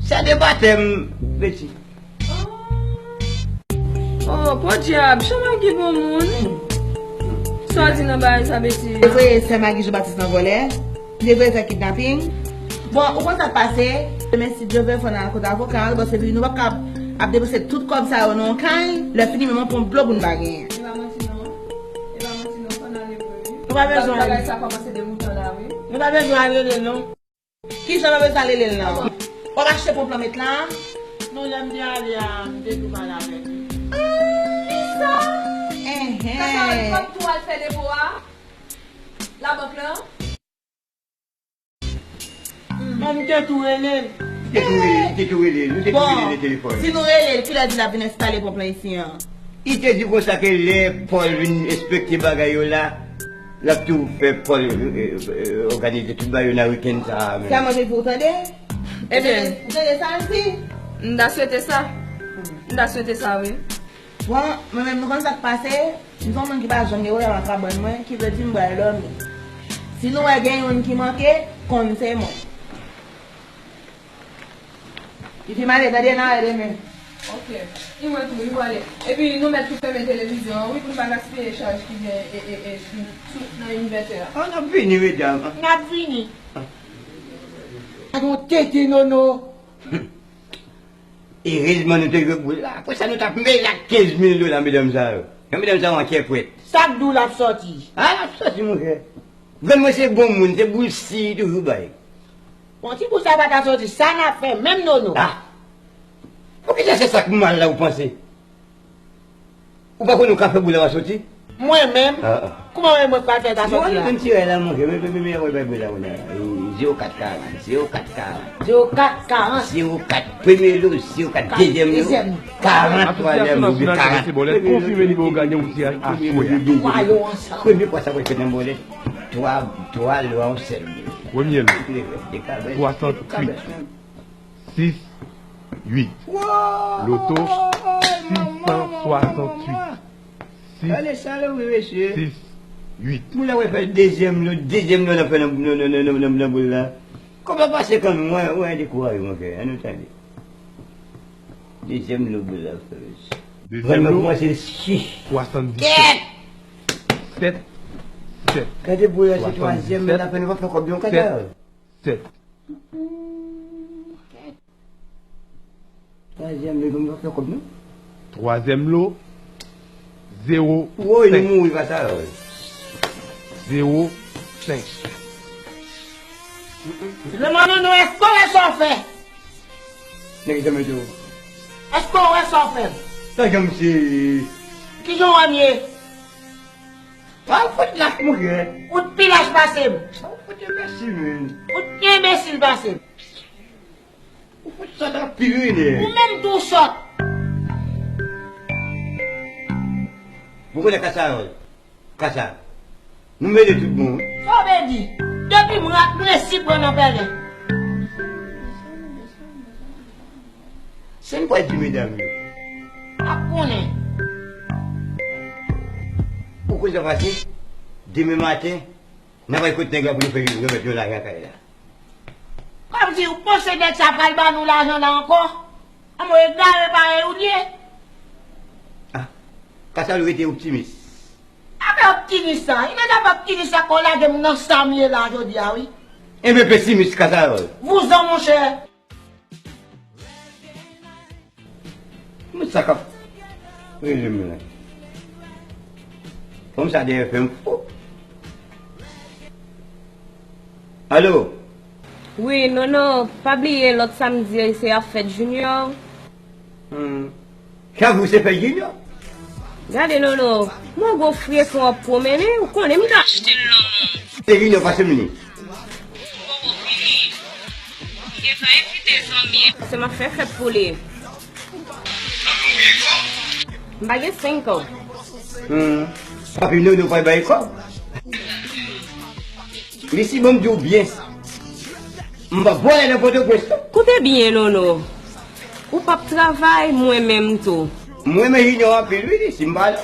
Sa de batèm, Betty. Oh, podyab, chan Maggie bon moun. Sa w di nan bagay sa, Betty? Li voye sè Maggie Jean Baptiste nan vòlè. Li voye fè kidnaping. Bon, ou konn sa k pase? Demen, si Dye vle, fò n al kot avoka, paske nou p ap ka ap depanse tout kòb sa yo nan yon kay, lè fini, menm yon ponp dlo pou n pa genyen. E pa manti non. E pa manti non, fò n ale vre, wi. Nou pa bezwen ale. Bagay sa kòmanse degoute la, wi. Nou pa bezwen ale rele l non. Kijan nou bezwen rele l nan? W ap achte ponp lan met la? Non, lè m te ale a, m te tou pale avèk li. Ah, kisa? Enhen. Kaka, w ap tou al fè depo a? Labank lan? Non, m te tou rele l. Li te tou rele, li te tou rele l, nou te tou rele l nan telefòn. Bon, si nou rele l, kilè di l ap vin enstale ponp lan isi an? Li te di konsa ke lè Pòl vin enspekte bagay yo la, l ap tou fè Pòl, e, e, òganize tout bagay yo nan wikenn sa a menm. Sa manje pou w tande? Ebyen, ou tande sa l di? M ta swete sa. M ta swete sa, wi. Bon, mwen menm, nou konn sa k pase? M se yon moun ki pa janm gen pwoblèm ak kabann mwen, ki vle di m pral dòmi. Si nou wè gen youn ki manke, konn se mwen. Li fin ale, tande, n a wè demen. Ok. Li mwen tou, li prale. Epi nou mèt tou fèmen televizyon an, wi, pou n pa gaspiye chaj ki gen e, e, e, sou, sou, nan invètè a. An, n ap vini, medam. N ap vini. Gad yon tete nono. Erezman nou te jwe boul la. Apre sa, nou t ap mele ak kenz mil dola, medam sa yo. Jan medam sa yo an kèpwèt. Sa k di w l ap sòti? A, l ap sòti, monchè. Grann mwen se bon moun, se boul si li toujou bay. Bon, ti boul sa pa ta sòti, sa n ap fè menm nono? Ah! Poukisa se sa k mal la ou panse? Ou pa konnen ou ka fè boul la pa sòti? Mwen menm? Ah, ah. Kouman mwen, mwen pral fè ta sòti la? Mwen menm ti rèy la, monchè, men, men, men, men, mwen bay boul la, mwen la. E, zewo kat karant, zewo kat karant. Zewo kat karant. Zewo kat, premye lo, zewo kat, dezyèm lo, dezyèm lo. Karant, twazyèm lo, oubyen karant. Asosyasyon Nasyonal Kèk Esebòlèt konfime nimewo gayan yon tiraj aswè a. Premye lo, dezyèm lo. Premye fwa sa pral fèt nan bòlèt. Twa, twa lo a yon sèl lo. Premye lo, swasanntuit, sis, uit. Loto, sis san swasanntuit. Sis, sis, uit. Moun la wè fè dezyèm lo, dezyèm lo nan fè nan, nan, nan boul la. Kòb la pase kanmenm, mwen, mwen dekouraje, monchè. Ann nou tande. Dezyèm lo boul la fè. Dezyèm lo, kòmanse sis. Swasanndisèt. Sèt, sèt. Gade boul la, se twazyèm lo n ap fè, nou p ap fè kòb non, Kazaròl. Sèt. Twazyèm lo, nou p ap fè kòb non. Twazyèm lo, zewo senk. Woy, nou mouri, Kazaròl. Zewo senk. Lemonn, nou, èske w wè sa w fè? Nèg janm ede w. Èske w wè sa w fè? Sa janm se. Kijan w wè m ye? Pa fout lach, monchè. Ou t pi lach pase m. Pa fout enbesil, menn. Ou t pi enbesil pase m. Ou fout sòt anpil, wi, nèg. Ou menm tou w sòt. Ou konnen Kazaròl. Kasa. Nou mele tout bon, wi. Sa w vle di? Depi m rat, m resi pran nan pèlen. Sa n pral di medam yo? Ap konnen. Ou konn sa pase? Demen maten, n ap al kot nèg la pou nou fè remèt yon lajan kay la. Kòmsi ou panse nèg sa pral ban nou lajan la ankò? Anmwe egare parèy ou l ye. Ah, Kasa, ou rete optimis. Afè optimis sa, li mèt ap optimis sa, kò lage m nan sa m ye la jodi a, wi. Enben pesimis, Kasa. Vouzan, monchè. Men sa k ap rele m la. Fanm sa dèyè fè m fou. Alo? Wi, Nono, pa bliye lòt samdi se ap fèt Junior. Hmm. Chak jou se fèt Junior? Gade Nono, mwen gwo frekan w ap pwomennen, ou konnen m ta achte l nan men w. Te vini w pase m li. Ou poko vini. Te pa envite zanmi. Paske m ap fè fèt pou li. M pa gen senk an. Hmm. Papi Nono pa bay kòb. Li si bon m di w byen. M p ap vòlè nan Pòtoprens non. Koute byen Nono. Ou p ap travay, mwen menm tou. Mwen renmen Junior anpil wi, li si m pa la.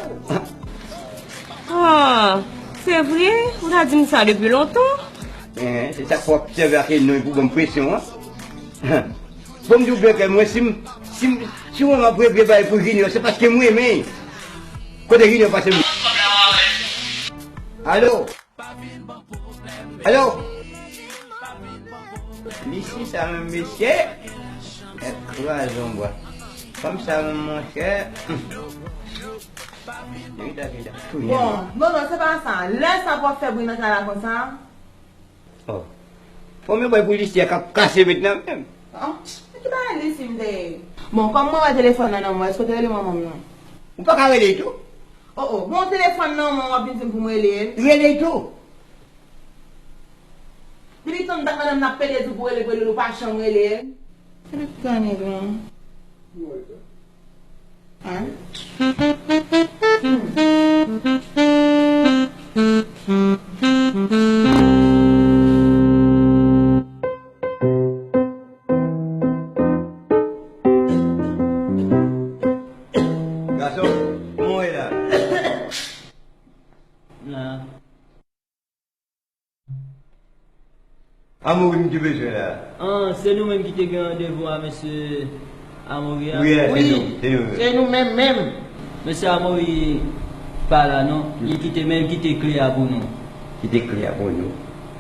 Ah, se vre? Ou ta di m sa depi lontan? Eh, se sa k fè w ap sèvi ak non pou ban m presyon an. Bon, m di w byen klè, mwen, si m, si m, si mwen m ap regle bagay pou Junior, se paske m renmen. Kote Junior pase m? Alo? Alo? Misi sa menm, mesye? Ekrazon bwa. Fanm sa menm, monchè. Bon, non, non, se pa sa. Lè sa pou ap fè bri nan kay la konsa? Oh. Fò m bay pou Lisya k ap kase met nan menm. Oh, men ki bagay Lisya m te ye? Bon, kòm mwen wè telefòn nan nan mwen, èske w te rele manman m nan? Ou pa ka rele l tou? Oh, oh, bon, telefòn nan mwen, w ap vin di m pou m rele l? Rele l tou. Depi tan dat madanm nan ap pede di w pou rele, pou rele l, ou pa janm rele l. Rele gade lan. Hein? Gason, kòman w ye la? La. Amori m te bezwen la. Ah, se nou menm ki te gen randevou a mesye Amori a? Wi, se nou, se nou. Se nou menm menm. Mesye Amori pa la non. Li kite, men li kite kle a pou nou. Kite kle a pou nou?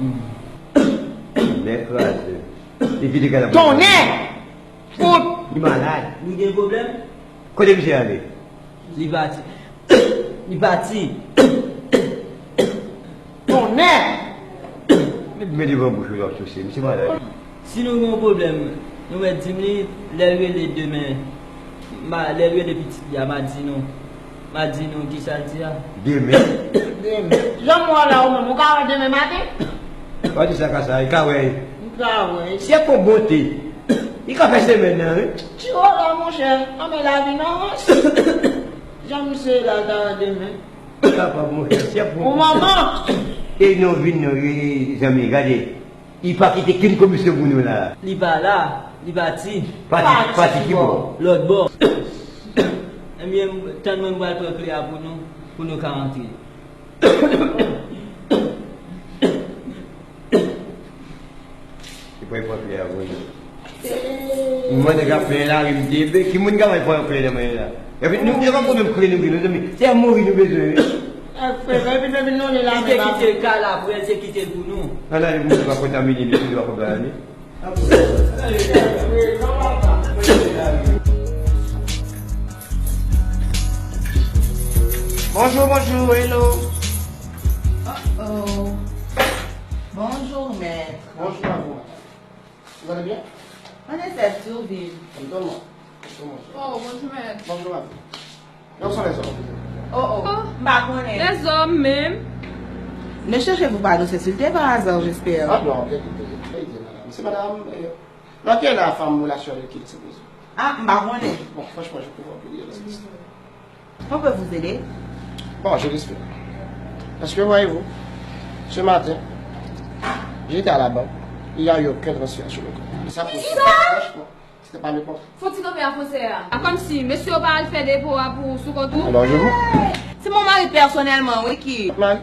Hmm. Men kraze. Li kite kle a pou nou. Tonnè! Fout! Li malad. Li gen pwoblèm? Kote misye ale? Li pati. Li pati. Tonnè! Met men devan bouch ou, w ap souse. Misye malad. Si nou gen yon pwoblèm, nou mèt di m li, lè l rele demen, ma, lè l rele pitit li a, m a di nou. M a di nou kisa l di a. Demen? Demen. Jan m wè w la, ou menm, ou ka wè demen maten? Pa di sa ka sa, li ka wè. M ka wè. Se pou bonte. Li ka fè semèn nan, wi. Ti wò la, monchè. Anben lavi nan rans. Jan misye la, l ta wè demen. Kapab, monchè, se pou. Ou manman. E non, vin non, e, e, zanmi, gade. Li pa kite kenn komisyon pou nou la. Li pa la, li pati. Pati, pati ki bò? Lòt bò. Ebyen, tann mwen, m pral pran kle a pou nou, pou nou ka antre. Li pral pran kle a pou nou. Mwen nèg ap plenyen lari m te be, ki moun k ap pran kle nan men la? Epi nou, se pa pwoblèm kle nou gen, mezanmi. Se Amori nou bezwen, wi. Frè, epi, epi nou li la. Li te kite l kay la pou l te kite l pou nou. Ann ale pou nou pa kontamine li, pou nou pa kontamine. Bonjour, bonjour, hello. Oh, oh. Bonjour, maître. Bonjour à vous, madame. Vous allez bien? En effet, survie. Comment? Comment ça? Oh, bonjour, maître. Bonjour, madame. Où sont les hommes? Oh, oh. M pa konnen. Lèzòm menm. Ne cherchez-vous pas nos cécilités par hasard, j'espère? Ah non, bien, bien, bien, bien, madame. C'est madame, euh, dans quelle femme relation avec qui, s'il vous plaît? Ah, m pa konnen. Bon, franchement, je peux pas vous dire, là, c'est ça. On peut vous aider? Bon, je l'espère. Parce que, voyez-vous, ce matin, j'étais à la banque, il n'y a eu aucun transfert sur le compte. Et ça, pour franchement, c'était pas le compte. Fò ti kanpe a franse a. A kòmsi, mesye yo pa al fè depo a pou sou kont ou? Alors, je vous. Se mon mari pèsonèlman, wi, ki. Mari?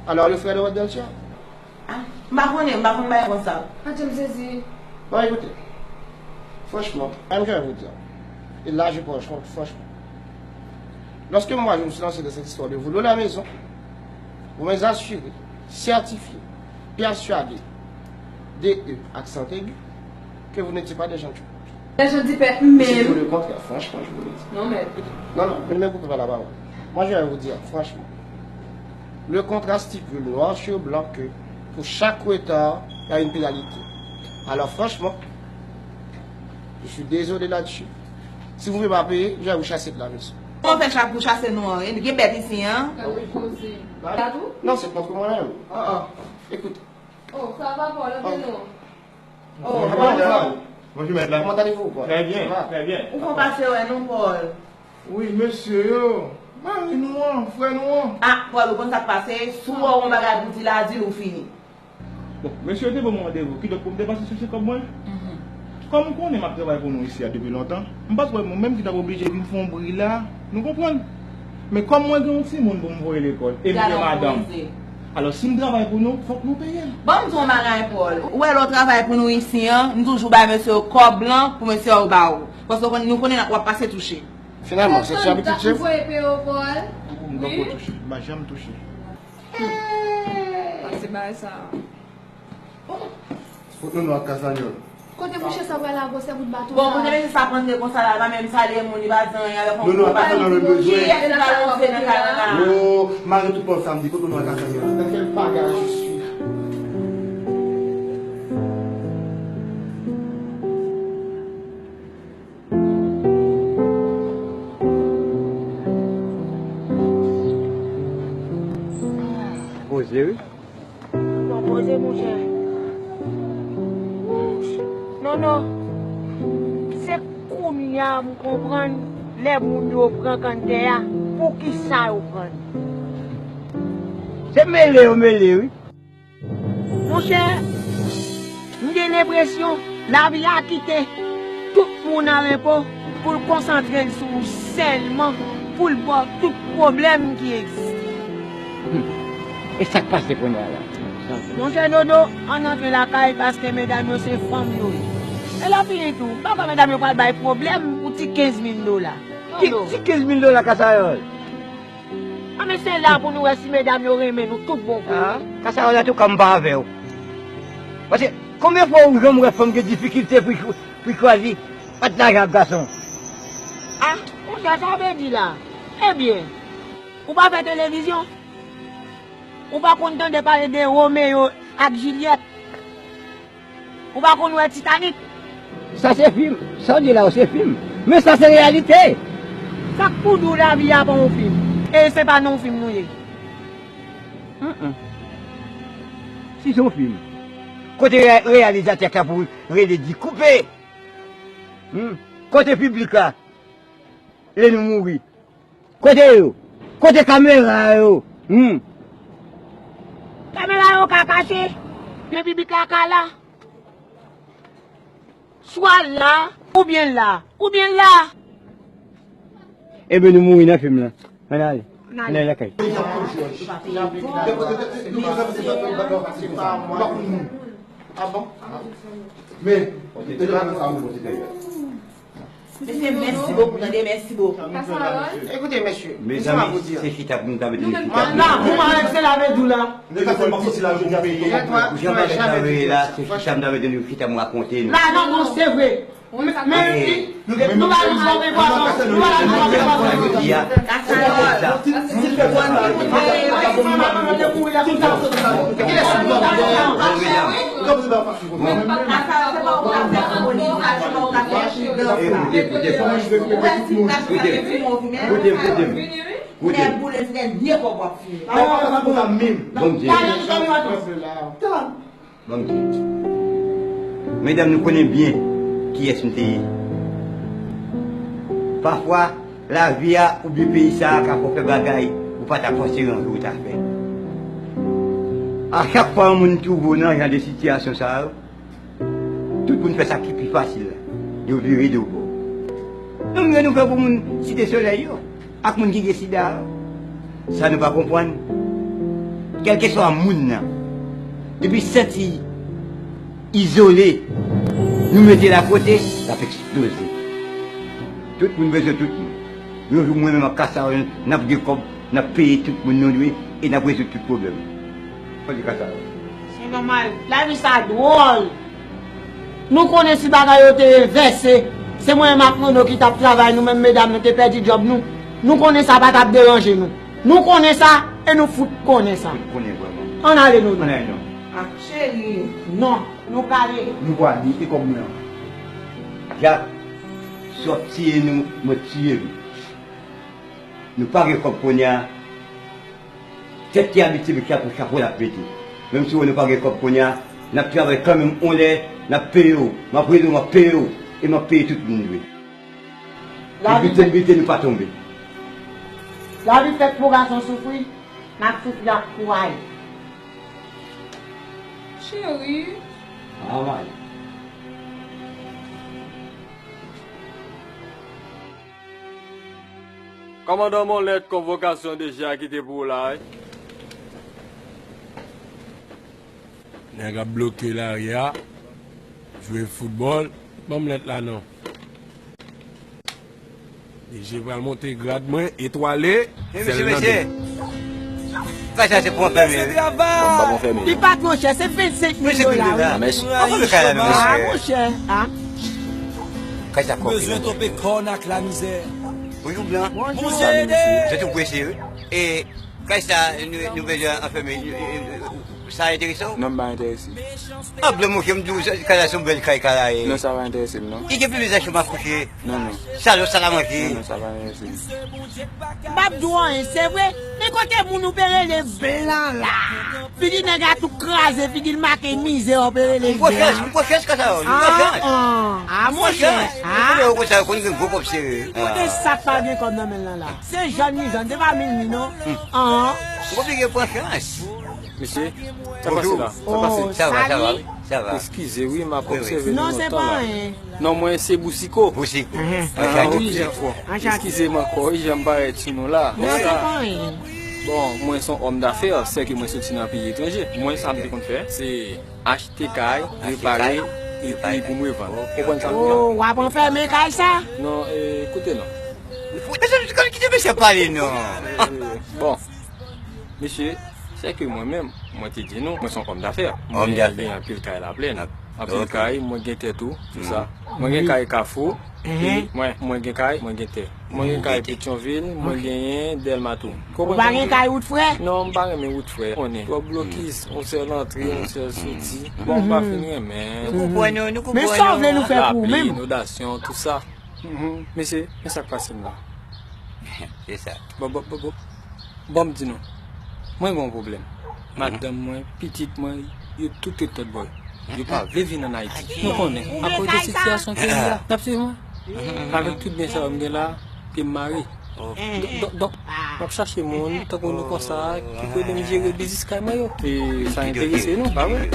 Alors, le frère de votre belle-sœur? Ah, m pa konnen, m pa konn bagay konsa. Adje, m sezi. Bon, écoutez, franchement, même je vais vous dire, et là, je pense, franchement, lorsque moi, je me suis lancé dans cette histoire de voler la maison, vous m'avez assuré, certifié, persuadé, D E, accent aigu, que vous n'étiez pas des gens du peuple. Des gens du peuple, même. C'est le contraire, franchement, je vous le dis. Non, mais. Non, non, ne me coupez pas la parole. Moi, je vais vous dire, franchement, le contrat stipule noir sur blanc que pour chaque retard, il y a une pénalité. Alors, franchement, je suis désolé là-dessus. Si vous ne pouvez pas payer, je vais vous chasser de la maison. Kòman fè chat pou chase nou an? Gen bèt isi an? Gade koze. Non, se kont mwen menm. Écoute. Oh, ça va, Paul? Oh, madame. Bonjour, maître. Comment allez-vous, quoi? Très bien, très bien. Ou fè pase wè nou, Paul? Wi, mesye yo. Mari nou an, frè nou an. Ah, Paul, ou konn sa k pase? Si w wè yon bagay pou di la, di l ou fini. Bon, mesye yo te ban mwen randevou, kidonk pou m te pase chèche kòb mwen. Kòm ou konnen m ap travay pou nou isi a depi lontan, m pa t wè mwen menm ki t ap oblije vin fè yon bri la, nou konprann? Men kòm mwen gen yon timoun pou m voye lekòl, e m gen madanm. Alò, si m travay pou nou, fòk nou peye l. Ban m di w yon bagay, Paul. Ou wè lè w travay pou nou isi an, m toujou bay mesye yo kòb lan pou mesye yo ba w. Paske w konn, nou konnen w ap pase touche. Finalman, se ti abitid chef. Ou voye peye w, Paul? M poko touche. M pa janm touche. Pase bagay sa. Kot Nono ak Kasanyòl? Kote mouche sa pral la, gwosè bout baton sa? Bon, kote mesye sa rantre konsa la, l pa menm salye moun, li pa di anyen avèk yon gwo baton. Kiyès ki pral rantre nan kay la? Oh, mare tout pòt samdi, kot Nono ak Kasanyòl? Dans quel bagage je suis? Koze, wi. Non, poze, monchè. Non, non. Se kounye a m konprann lè moun yo pran kanntè a, poukisa yo pran l. Se mele yo mele, wi. Monchè, m gen lenpresyon lavi a kite tout moun a repo pou l konsantre l sou ou sèlman, pou l ba w tout pwoblèm ki egziste. Hmm. E sa k pase kounye a la? Monchè Dodo, ann antre lakay paske medam yo se fanm yo ye. E lè fini tou, m pa kwè medam yo pral bay pwoblèm pou ti kenz mil dola. Ki ti kenz mil dola, Kasayòl? Anben se la pou nou wè si medam yo renmen nou tout bon kou. Ah, Kasayòl, antouka m pa avè w. Paske konbyen fwa ou janm wè fanm gen difikilte pou, pou chwazi ant lajan ak gason? Ah, monchè, sa w vle di la? Ebyen, ou pa fè televizyon? Ou pa konn tande pale de Romeo ak Jilyèt? Ou pa konn wè Titanic? Sa se fim. Sa w di la yo se fim. Men sa se reyalite. Sa k pou di w lavi a pa yon fim? E se pa nan yon fim nou ye. Mm-mm. Si se yon fim, kote re-, reyalizatè k ta pou rele di koupe? Hmm? Kote piblik la lè nou mouri? Kote yo? Kote kamera yo? Hmm. Kamera yo ka kache, men piblik la ka la. Swa la, oubyen la, oubyen la. Ebyen nou mouri nan fim lan. Ann ale. Ann ale. Ann ale lakay. Ah bon? Men, e te la nan sa mwen pote dèyè. Mesye, mèsi bokou, tande, mèsi bokou. Ekoute, mesye, mezanmi, se chita pou nou ta mete nou chita. Nan, pou mwen, se lave dou la. Ou jan pa fè travay la, se chita m ta mete nou chita m rakonte nou. La, non, non, se vre. Men, men, nou pa nou fòme pwason, nou pa nou fòme pwason. Jodi a, se pou sa. Kasa yo, se pa ou ka fè polis la, se pa ou ka fè chigans la. Ou wè si w ka fè ti mòv menm, ou nèg boule, se dènye kòb w ap fini. Bondye. Bondye. Medam, nou konnen byen kiyès nou te ye. Pafwa, lavi a oubyen peyi sa a ka fè w fè bagay ou pa ta panse yon jou ou ta fè. A chak fwa yon moun twouve w nan jan de sitiyasyon sa yo, tout moun fè sa ki pi fasil la. Yo vire do bò. Nou menm nou fè pou moun Site Solèy yo ak moun ki gen sida yo. Sa nou pa konprann, kèlkeswa moun nan, depi santi izole, nou mete l akote, l ap eksploze. Tout moun bezwen tout moun. Yon jou mwen menm ak Kasa, n ap gen kòb, n ap peye tout moun nou dwe e n ap rezoud tout pwoblèm. Fò di Kasa. Se nòmal. Lavi sa dwòl. Nou konnen si bagay yo te envèse, se mwen menm ak Nono ki t ap travay, nou menm medam nou te pèdi djòb nou. Nou konnen sa pa t ap deranje nou. Nou konnen sa e nou fout konnen sa. Fout konnen vrèman. Ann ale, Nono. Ann ale, non. Ah, cheri. Non, nou prale. Nou prale, e kòb mwen an? Jak, si w ap tiye nou, mwen tiye nou. Nou pa gen kòb kounye a. Tèt ki abitye met chapo, chapo l ap mete. Menm si w wè nou pa gen kòb kounye a, n ap travay kanmenm, yon lè n ap peye w. M ap rele w, m ap peye w, e m ap peye tout moun dwe. Lavi biten, biten, nou pa tonbe. Lavi fèt pou gason soufri, n ap soufri ak kouraj. Cheri. Ah, man. Kòmandan, ban m lèt konvokasyon D G a ki te pou w la, wi. Nèg ap bloke lari a, jwe foutbòl. Ban m lèt la non. D G pral monte grad mwen, etwale, sèl nan men. Kay sa se pou anfèmen, wi. Bon, m pa pou anfèmen. Li pa t monchè, se vennsenk mil dola, wi. Ah, mèsi. An konbyen kay la menm, mesye? Ah, monchè, ah. Kay sa kòk li bezwen tonbe kòn ak lamizè. Bonjou, Blan. Bonjou. Salut, mesye. Se tou prese, wi. E kay sa, nou, nou bezwen anfèmen, e, e, e, sa enterese w? Non, m pa enterese. Ah, Blan, monchè, m di w, sa, kay la se yon bèl kay, kay la ye. Non, sa pa enterese m, non. Li gen pi bèl machann akouche. Non, non. Salon, sal a manje. Non, non, sa pa enterese m. M p ap di w anyen, se vre. Men kote moun ou pe rele Blan la? Figi nèg la tou kraze, figi l make mizè, w pe rele Blan. M pran chans, m pran chans konsa, m pran chans. Ah, ah, ah, monchè. Ah. Ou konn sa, ou konn gen gwo kòb serye. Kote sa k pa gen kòb nan men l lan la? Se jòn li jòn, se pa mil mi non. Hmm. Ah. M konn figi pran chans. Mesye, sa pase la? Sa pase? Oh, sa va, sa va, salut. Wi, sa va. Eskize, wi, m ap obsève nou lontan la. Non, se pa anyen. Non, mwen se Bousiko. Bousiko. Ah, wi. Eskize m ankò, wi, jan m parèt sou nou la. Non, se pa anyen. Bon, mwen se yon òm dafè, sèke mwen soti nan peyi etranje. Mwen, sa m te konn fè, se achte kay, repare, epi pou m revann. Ou konprann sa m di a? Oh, w ap anfèmen kay sa? Non, e, koute non. Mesye, kite mesye pale non. E, bon. Mesye, sèke mwen menm, mwen te di nou, mwen se yon òm dafè. Mwen gen anpil kay Laplèn. Anpil kay, mwen gen tè tou, tout sa. Mwen gen kay Kafou, e mwen, mwen gen kay, mwen gen tè. Mwen gen kay Petyonvil, mwen genyen Dèlma tou. Ou pa gen kay wout frè? Non, m pa renmen wout frè. Konnen, twòp blokis, yon sèl antre, yon sèl soti. Bon, m pa fin renmen. Nou konprann nou, nou konprann nou. Men sa w vle nou fè pou ou menm? Lapli, inondasyon, tout sa. Mesye, men sa k pase m la. Se sa. Bon, bon, bon, bon. Bon, m di nou. Mwen gen yon pwoblèm. Madanm mwen, pitit mwen, yo tout ret lòtbò. Yo pa vle vin ann Ayiti. Nou konnen, akoz de sitiyasyon peyi a, n ap swiv mwen. Avèk tout byen sa yo m gen la, pye m mare. Donk, donk, donk, m ap chache moun tankou nou konsa ki pou ede m jere biznis kay mwen yo. E sa enterese nou, pa vre?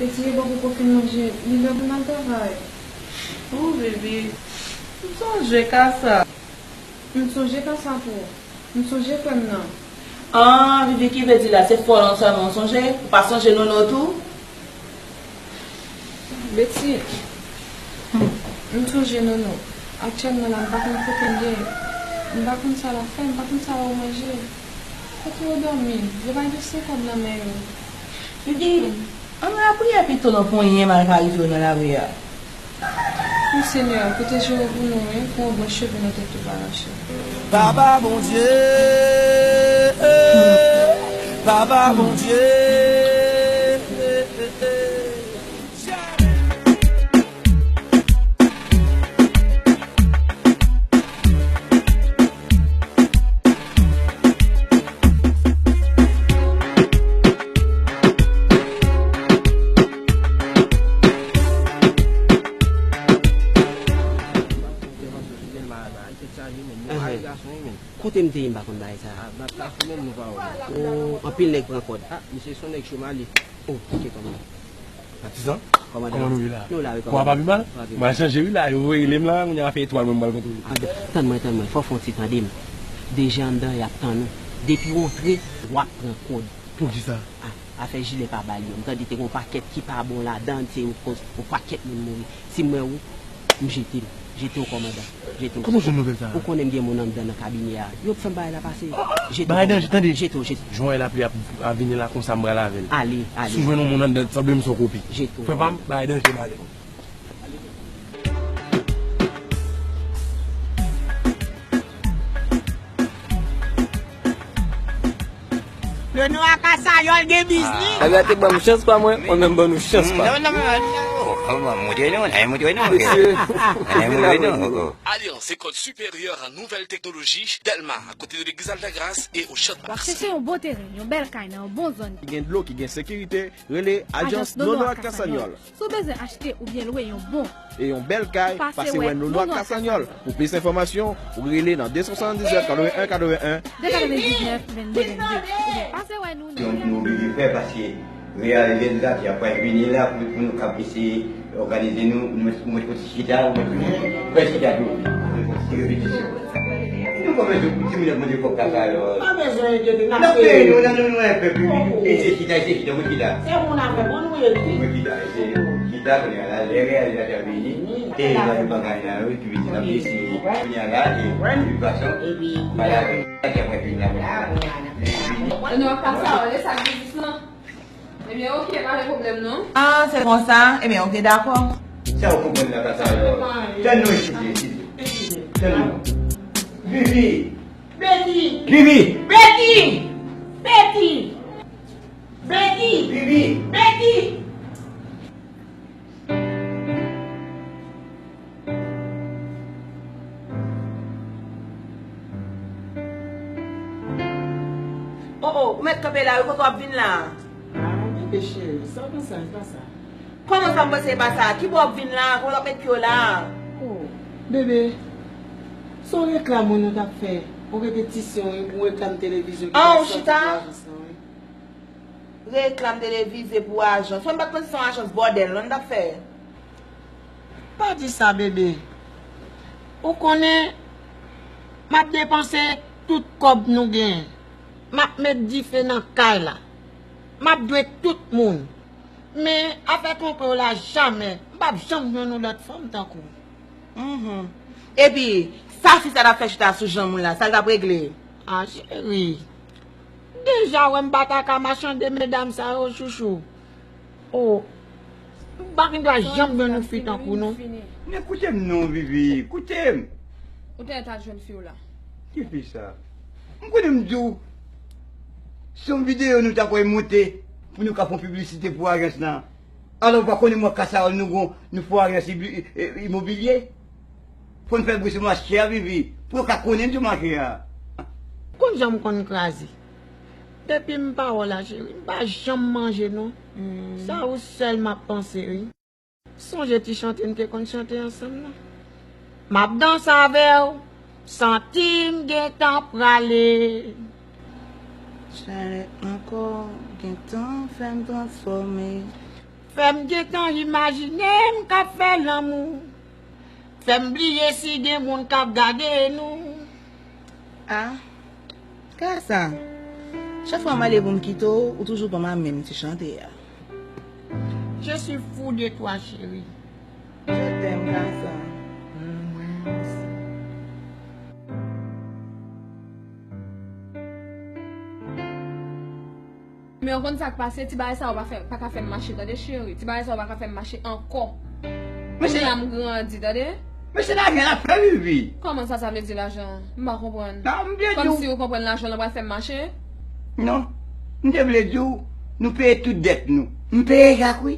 Beti, e bò pou w fin manje, li lè pou n al travay. Oh, bebe, m sonje ka sa. M sonje ka sa tou. M sonje frè m nan. Ah, Vivi, ki vle di la, se fòlòn sèlman w sonje? Ou pa sonje Nono tou? Beti, m sonje Nono. Aktyèlman la, m pa konn kote l ye. M pa konn sa l ap fè, m pa konn sa yo manje. Kote yo dòmi? Yo pa gen sen kòb nan men yo. Vivi, ann lapriyè pito non pou anyen mal ka rive w nan lari a. Wi, Senyè, pwoteje yo pou nou, wi, pou yon branch cheve nan tèt yo pa rache. Papa Bondye, Papa Bondye. Kote M te ye, m pa konn bagay sa. Ah, bat la fou menm, nou pa wè. Oh, anpil nèg pran kòd. Ah, misye se yon nèg cho, m ale. Oh, ok, kòmandan. Patizan, kòmandan, kòman nou ye la? Nou la, wi, kòmandan. Kò a pa pi mal? Pa pi mal. M al chanje wi la, yo voye rele m la, kounye a fè etwal mwen m pral kontre. Ah, tann mwen, tann mwen, fò w fè yon ti tande m. Deja anndan y ap tann ou. Depi w antre, w ap pran kòd. Poukisa? Ah, afè jilè pa ba l yo. M tande te gen yon pakèt ki pa bon ladan, se yon koz, yon pakèt moun mouri. Si m wè ou, m jete l. Jete w kòmandan. Jete w. Kòman w jwenn nouvèl sa a? Ou konnen m gen moun anndan nan kabinè a. Yo fè m bagay la pase. Jete w kòmandan. Bagay danje, tande. Jete w, jete w. Jan w wè lapli ap, ap vini la konsa m pral avè l. Ale, ale. Si w jwenn yon moun anndan, sanble m se yon kopi. Jete w. Frè pa m, bagay danje m ale. Lenoir Cassayol gen biznis. Bagay te ban m chans pa mwen, mwen menm ban nou chans pa. Non, non, non, non. Oh, oh, bon, montre nou, nan montre nou. Mesye, nan montre nou. Oh, oh. Alliance École Supérieure à Nouvelle Technologie, Dèlma, à côté de l'église Altagrace et au Champ de Mars. W ap chèche yon bon teren, yon bèl kay nan yon bon zòn. Ki gen dlo, ki gen sekirite, rele Ajans Nono ak Kasanyòl. Si w bezwen achte oubyen lwe yon bon e yon bèl kay, pase wè Nono ak Kasanyòl. Pou plis enfòmasyon, ou rele nan de san swasanndizèt, katreven en, katreven en, de katrevendiznèf, vennde, vennde, oubyen pase wè nou nan. Nou oblije fè paske reyalize nou sa ki ap pral vini la pou, pou nou kab eseye òganize nou, nou mwen pou ti chita, ou mwen pou ti chita tou, mwen pou ti repetisyon. Nou kòmanse pou ti minit mwen te fòk kaka yo. Pa bezwen enkyete, n ap peye nou. Nan peyi nou, nan nou, nou enpe pou ese chita, ese chita, mwen chita. Se moun avè bon nou ye tou. Mwen chita, ese chita, kounye a la, lè reyalizatè vini, e la yo bagay la, wi, ki vini, n ap eseye. Kounye a la, e, de tout fason, epi, pale avè nou. Sa ki ap vini la, kounye a la. Epi, nou ap pase a, lè sa biznis lan. Ebyen, oke, pa gen pwoblèm non. Ah, se konsa? Ebyen, oke, dakò. Sa w konprann nan ka sa yo? Tèl nou eside, eside. Tèl nou. Vivi! Beti! Vivi! Beti! Beti! Beti! Vivi! Beti! Oh, oh, ou mèt kanpe la wi, kote w ap vin la? Ah, bebe cheri, sa w panse a, e pa sa. Kòman sa m panse e pa sa? Ki bò w ap vin la? Kòman w ap met pye w la? Oh, bebe, se yon reklam wi nou t ap fè. Yon repetisyon wi, pou reklam televizyon ki pral sòti pou ajans lan wi. Reklam televize pou ajans. Mwen m pa t panse se yon ajans bòdèl non n t ap fè. Pa di sa, bebe. Ou konnen, m ap depanse tout kòb nou genyen. M ap met dife nan kay la. M ap dwe tout moun. Men, afè twonpe w la, jamè. M p ap janm jwenn yon lòt fanm tankou w. Mhm. Epi, sa fi sa t ap fè chita sou janm ou la, sa l t ap regle? Ah, cheri. Deja wè m pa ta ka machande medam sa yo, chouchou. Oh, m pa gen dwa janm jwenn yon fi tankou w non. Men koute m non, Vivi, koute m. Ou te ta jwenn fi w la. Ki fi sa? M konnen m di w, se yon videyo nou ta pral monte pou nou ka fè yon piblisite pou ajans lan. Alò, ou pa konnen mwen Kasayòl nou gon, nou fè yon ajans ibi-, e, e, imobilye? Fò n fè bri sou mache a, Vivi, pou yo ka konnen n sou mache a. Konn jan m konn kraze. Depi m pa wè w la, cheri, m pa janm manje non. Sa ou sèl m ap panse, wi. Sonje ti chante n te konn chante ansanm nan. M ap danse avè w, santi m gentan prale. Chalè ankò, gentan fè m transfòme. Fè m gentan imajine m k ap fè lanmou. Fè m bliye si gen moun k ap gade nou. Ah, Kasa, chak fwa m ale pou m kite w, ou toujou ban m a menm ti chante a. Je suis fou de toi, chérie. Je t'aime, Kasa. Mwen osi. Men w konn sa k pase, ti bagay sa yo pa fè, pa ka fè m mache, tande cheri. Ti bagay sa yo pa ka fè m mache ankò. Mesye, kounye a m grandi, tande. Mesye, lajan l ap fè vivi. Kòman sa, sa vle di lajan? M pa konprann. Non, m vle di w. Kòmsi ou konprann lajan lan pral fè m mache? Non. M te vle di w, nou peye tout dèt nou. M peye Jacques, wi.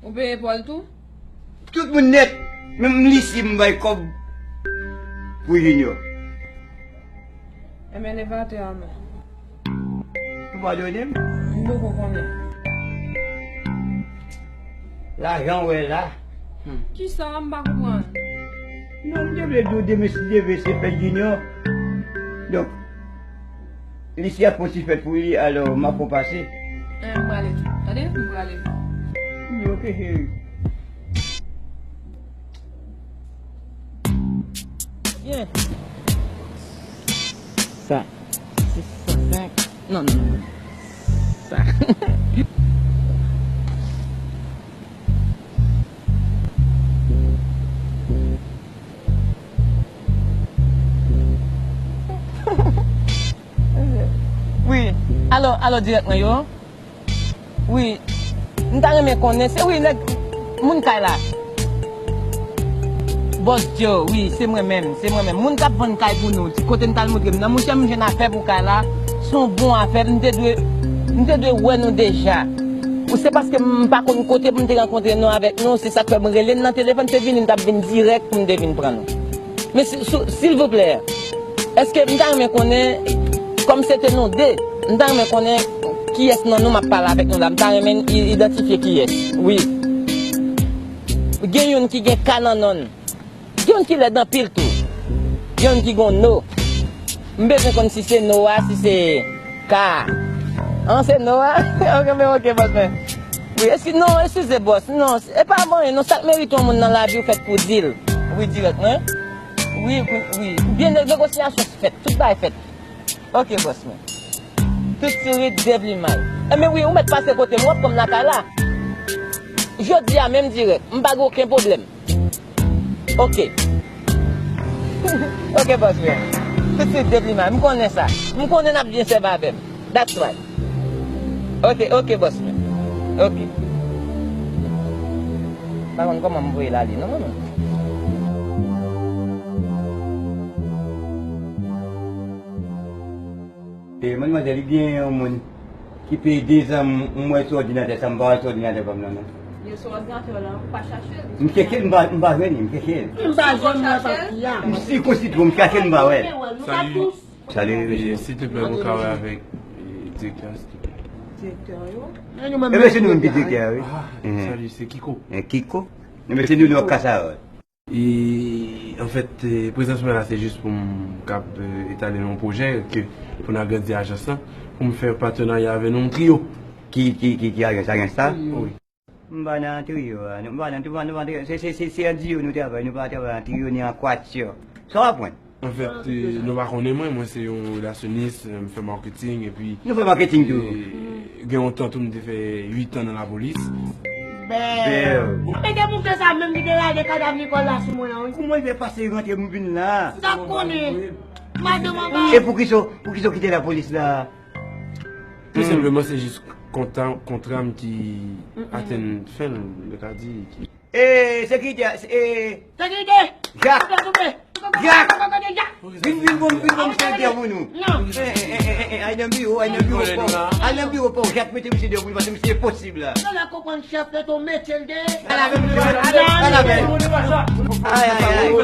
Ou peye Paul tou? Tout moun nèt. Menm lisi m bay kòb pou Junior. Enben, leve atè a non. Ou padone m? M poko konnen. Lajan w wè la. Hmm. Kisa? M pa konprann. Non, m te vle di w demen si Dye vle se fèt Junior. Donk, Li si ap fon ti fèt pou li, alò, m ap fon pase. Eh, m prale tou. Tande, m prale. Wi, ok, cheri. Byen. Sa. Sis san senk. Non, non, non. Sa. Wi. Alo, alo, dirèk mwen yo. Wi. M ta renmen konnen, se wi nèg moun kay la. Bòs Joe, wi, se mwen menm, se mwen menm. Moun k ap vann kay pou nou, kote n t al montre m nan, monchè, m jwenn afè pou kay la. Se yon bon afè, m te dwe, m te dwe wè nou deja. Ou se paske m pa konn kote pou m te rankontre nou avèk nou, se sa k fè m rele n nan telefòn, se vini m t ap vin dirèk pou m te vin pran nou. Men si, si, silvouplè, èske m ta renmen konnen, kòm se te nou de, m ta renmen konnen kiyès nan nou m ap pale avèk nou la, m ta renmen i-, idantifye kiyès. Wi. Gen youn ki gen K nan non l. Gen youn ki lèd anpil tou. Gen youn ki gon no. M bezwen konn si se no a, si se K a. An, se no a? Ok, men ok, bòs mwen. Wi, eski, non, eskize, bòs. Non, e pa anyen, non, sa k merite yon moun nan lavi w fèt pou di l. Wi, dirèk, mwen. Wi, wi, wi. Byen, negosyasyon fèt, tout bagay fèt. Ok, bòs mwen. Tout sirit de plimay. Enben wi, ou mèt pase kote m, w ap pran m lakay la. Jodi a menm dirèk, m pa gen okenn pwoblèm. Ok. Ok, bòs mwen. Tout sirit de plimay, m konnen sa. M konnen n ap byen sèvi avè m. That's right. Ok, ok, bòs mwen. Ok. Pa konn kòman m voye l ale, non, non, non. E, madmwazèl, li gen yon moun ki peye de zan m, m wè sou òdinatè sa, m pa wè sou òdinatè pa m nan, non. Li sou òdinatè w la, ou pa chache l? M chèche l, m pa, m pa jwenn li, m chèche l. M pa jwenn mwen pati a. M sikonsitwe, m chache l, m pa wè l. Salut. Salut, monsieur. Silvouplè, mwen ka wè avèk, e, direktè a, silvouplè. Direktè yo? E, mesye nou menm ki direktè a, wi. Ah, salut, c'est Kiko. E, Kiko? E, mesye nou, nou ap kase a, wi. E, anfèt, e, prezans mwen la, se jis pou m kab, e, etale yon pwojè ke pou n agrandi ajans lan, pou m fè patenarya avè nou, yon triyo. Ki, ki, ki, ki ajans, ajans sa? Wi. M pa nan triyo a, nou, m pa nan, nou pa, nou pa nan triyo. Se, se, se, se an diyo nou travay, nou pa travay an triyo ni an kwatyè. Sa w aprann? Anfèt, e, nou pa konnen mwen, mwen se yon relasyonis, e, m fè marketing, epi Nou fè marketing tou. E, gen yon tan tou, m te fè uit an nan lapolis. Bèl. Bèl. Mete bouke sa menm ki te lage kadav Nicole la sou mwen an, wi. Kouman l fè pase rantre m vin la? Sa konnen. Madanm anba. E poukisa, poukisa w kite lapolis la? Tou senpleman, se jis kontan, kontra m ki atenn fen l, nou ka di, ki E, sekirite a, e, Sekirite! Jak! Jak! Jak! Vin, vin, bon, vin, bon, misye deyò pou nou. Non. E, e, e, e, e, al nan biwo, al nan biwo pa w. Al nan biwo pa w, Jak, mete misye deyò pou nou, paske misye enposib la. Nan la konprann chèf la, tou mete l deyò. Al avè m, al avè m. Ay, ay, ay. W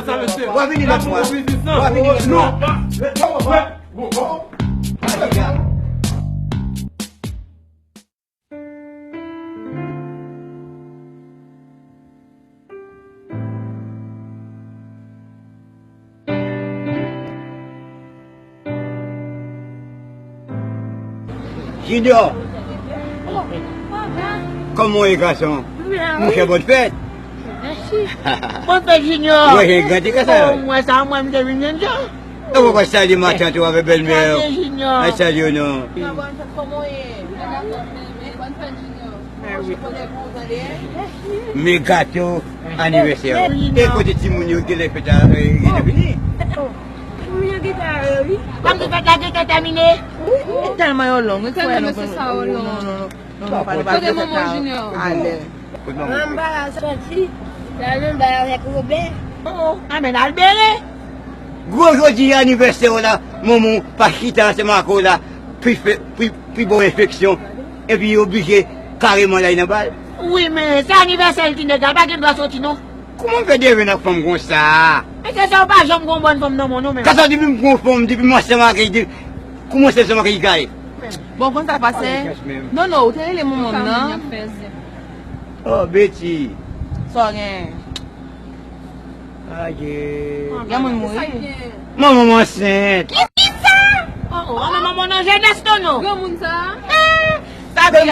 a vini lòt fwa. W a vini lòt fwa. Junior! Kòman w ye, gason? Monchè, bòn fèt! Mèsi. Bòn fèt, Junior! Ou wè jan l grandi konsa? Mwen sa, mwen, m te vin jwenn sa. E w pa salye matant ou avèk bèlmè w? Salye, Junior. Ay, salye w non. Bòn fèt, kòman w ye? Bòn fèt, Junior. Men gato anivèsè. E kote timoun yo genlè fèt la, e, genlè fini? Timoun yo gentan, e, wi. Kòm si fèt la gentan tèmine. Tèlman yo long, wi, frè, nou pa, non, non, non. Kote manman Junior? Alè. Manman pa la soti. Manman bay avèk Woben. Oh, oh. Anben, al bere. Gwo jodi anivèsè w la, manman w pa chita ansanm ak ou la, pi fè, pi, pi ba w enfeksyon, epi oblije kareman l al nan bal. Wi, men se anivèsè l, ti nèg la pa gen dwa soti, non. Kouman w fè devenn ak fanm konsa? Men se sa, w pa janm gon bòn fanm nan men w, non, men. Kasa depi m gon fanm, depi m ansanm ak li, de-, kouman se ansanm ak li kay? Bon, konn sa k pase? Non, non, ou te rele manman m nan. Oh, Betty. Sa w gen? Aye. Gen moun mouri. Manman m ansent. Kisa? Oh, Oh, mwen, mwen, mwen, nan jenès nou, non. Granmoun sa. Eh, sa byen.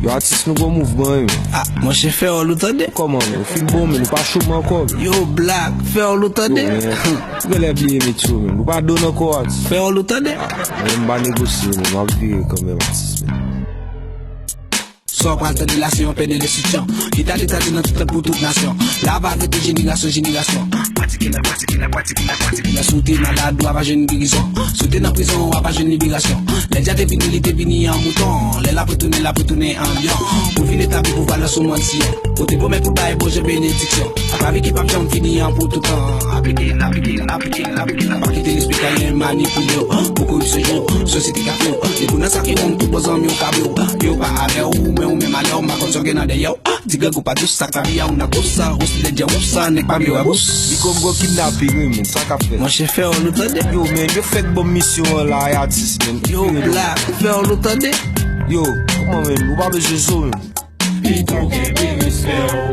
Yo, atis nou gon mouvman, wi, men. Ah, monchè, fè wòl ou tande. Kòman, men? Ou fin bon, men ou pa chome ankò, men. Yo, Black, fè wòl ou tande. Yo, men, ou genlè bliye metye w, men. Ou pa donn ankò, atis. Fè wòl ou tande. Men m pa negosye, men m ap vire kanmenm, atis, men. Sa w pral tande la, se yon pèdè de sityon. Ki tande, tande nan tout lòt pou tout nasyon. La va rete jenerasyon, jenerasyon. Pratike la, pratike la, pratike la, pratike la. Si w te malad, w a pa jwenn gerizon. Si w te nan prizon, w a pa jwenn liberasyon. Lè dja te vini, li te vini an mouton. Lè l ap retounen, l ap retounen an lyon. Pou l vin etabli pouvwa l sou mond siyèl. Ou te pwomèt pou bay Bondye benediksyon. Ak lavi ki p ap janm fini an pou toutan. Aplike l, aplike l, aplike l, aplike l. Pa kite lespri Kayen manipile w. Pou koripsyon jwenn w, sosyete ka fè w. Depi w nan sa ki wrong, tout bò zanmi w ka vle w. Yo pa avè w, men ou menm avè w, m pa konn sa w gen nan dèyè w. Ah, ti grangou pa dous, sa k lavi a ou nan kous sa. Ou si lè djè ou sa, nèg pa vle wè bous. Li konn gwo kidnaping, wi, men, sa k ap fèt? Monchè, fè wòl ou tande. Yo, men, yo fèk ban m misyon an la, atis, men. Yo, Black, fè wòl ou tande. Yo, kòman, men, ou pa bezwen zo, men. Pito gen respè w.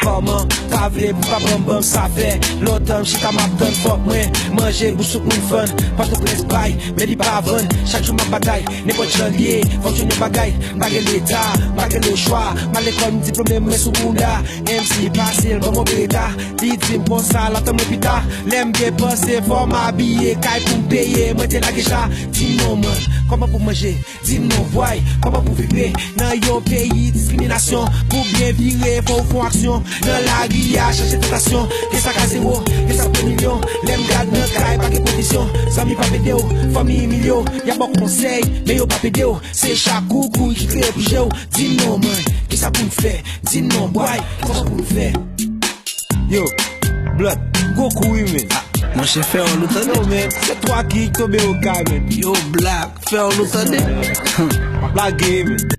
Kòman, pa vle pou pa pran ban m, sa fè lontan m chita m ap tann, fòk mwen manje bousouk moun fann. Pòtoprens bay, men li pa vann. Chak jou m ap batay, nenpòt jan l ye, fòk jwenn yon bagay. M pa gen leta, m pa gen lechwa. M al lekòl, m diplome, mwen sou bounda. M C pase l, ban m yon bereta. Li di m konsa, l ap tann mwen pita. Lè m gen panse, fò m abiye, kay pou m peye. Mwen te lage cha, di m non, man, kòman pou manje? Di m non, bway, kòman pou vibre nan yon peyi diskriminasyon? Pou byen vire, fò w fè yon aksyon. Nan lari a, chache tantasyon. Gen sa k a zewo, gen sa k pran milyon. Lè m gad nan kay, pa gen pwovizyon. Zanmi p ap ede w, fanmi imilye w. Y ap ba w konsèy, men yo p ap ede w. Se chak ou kouri ki kreye pou je w. Di m non, man, kisa pou m fè? Di m non, bway, kòman pou m fè? Yo, Blood, gwo kou wi, men. Ah, monchè, fè wòl ou tande. Yo, men, se twa ki tonbe o kay, men. Yo, Black, fè wòl ou tande. Lage, men.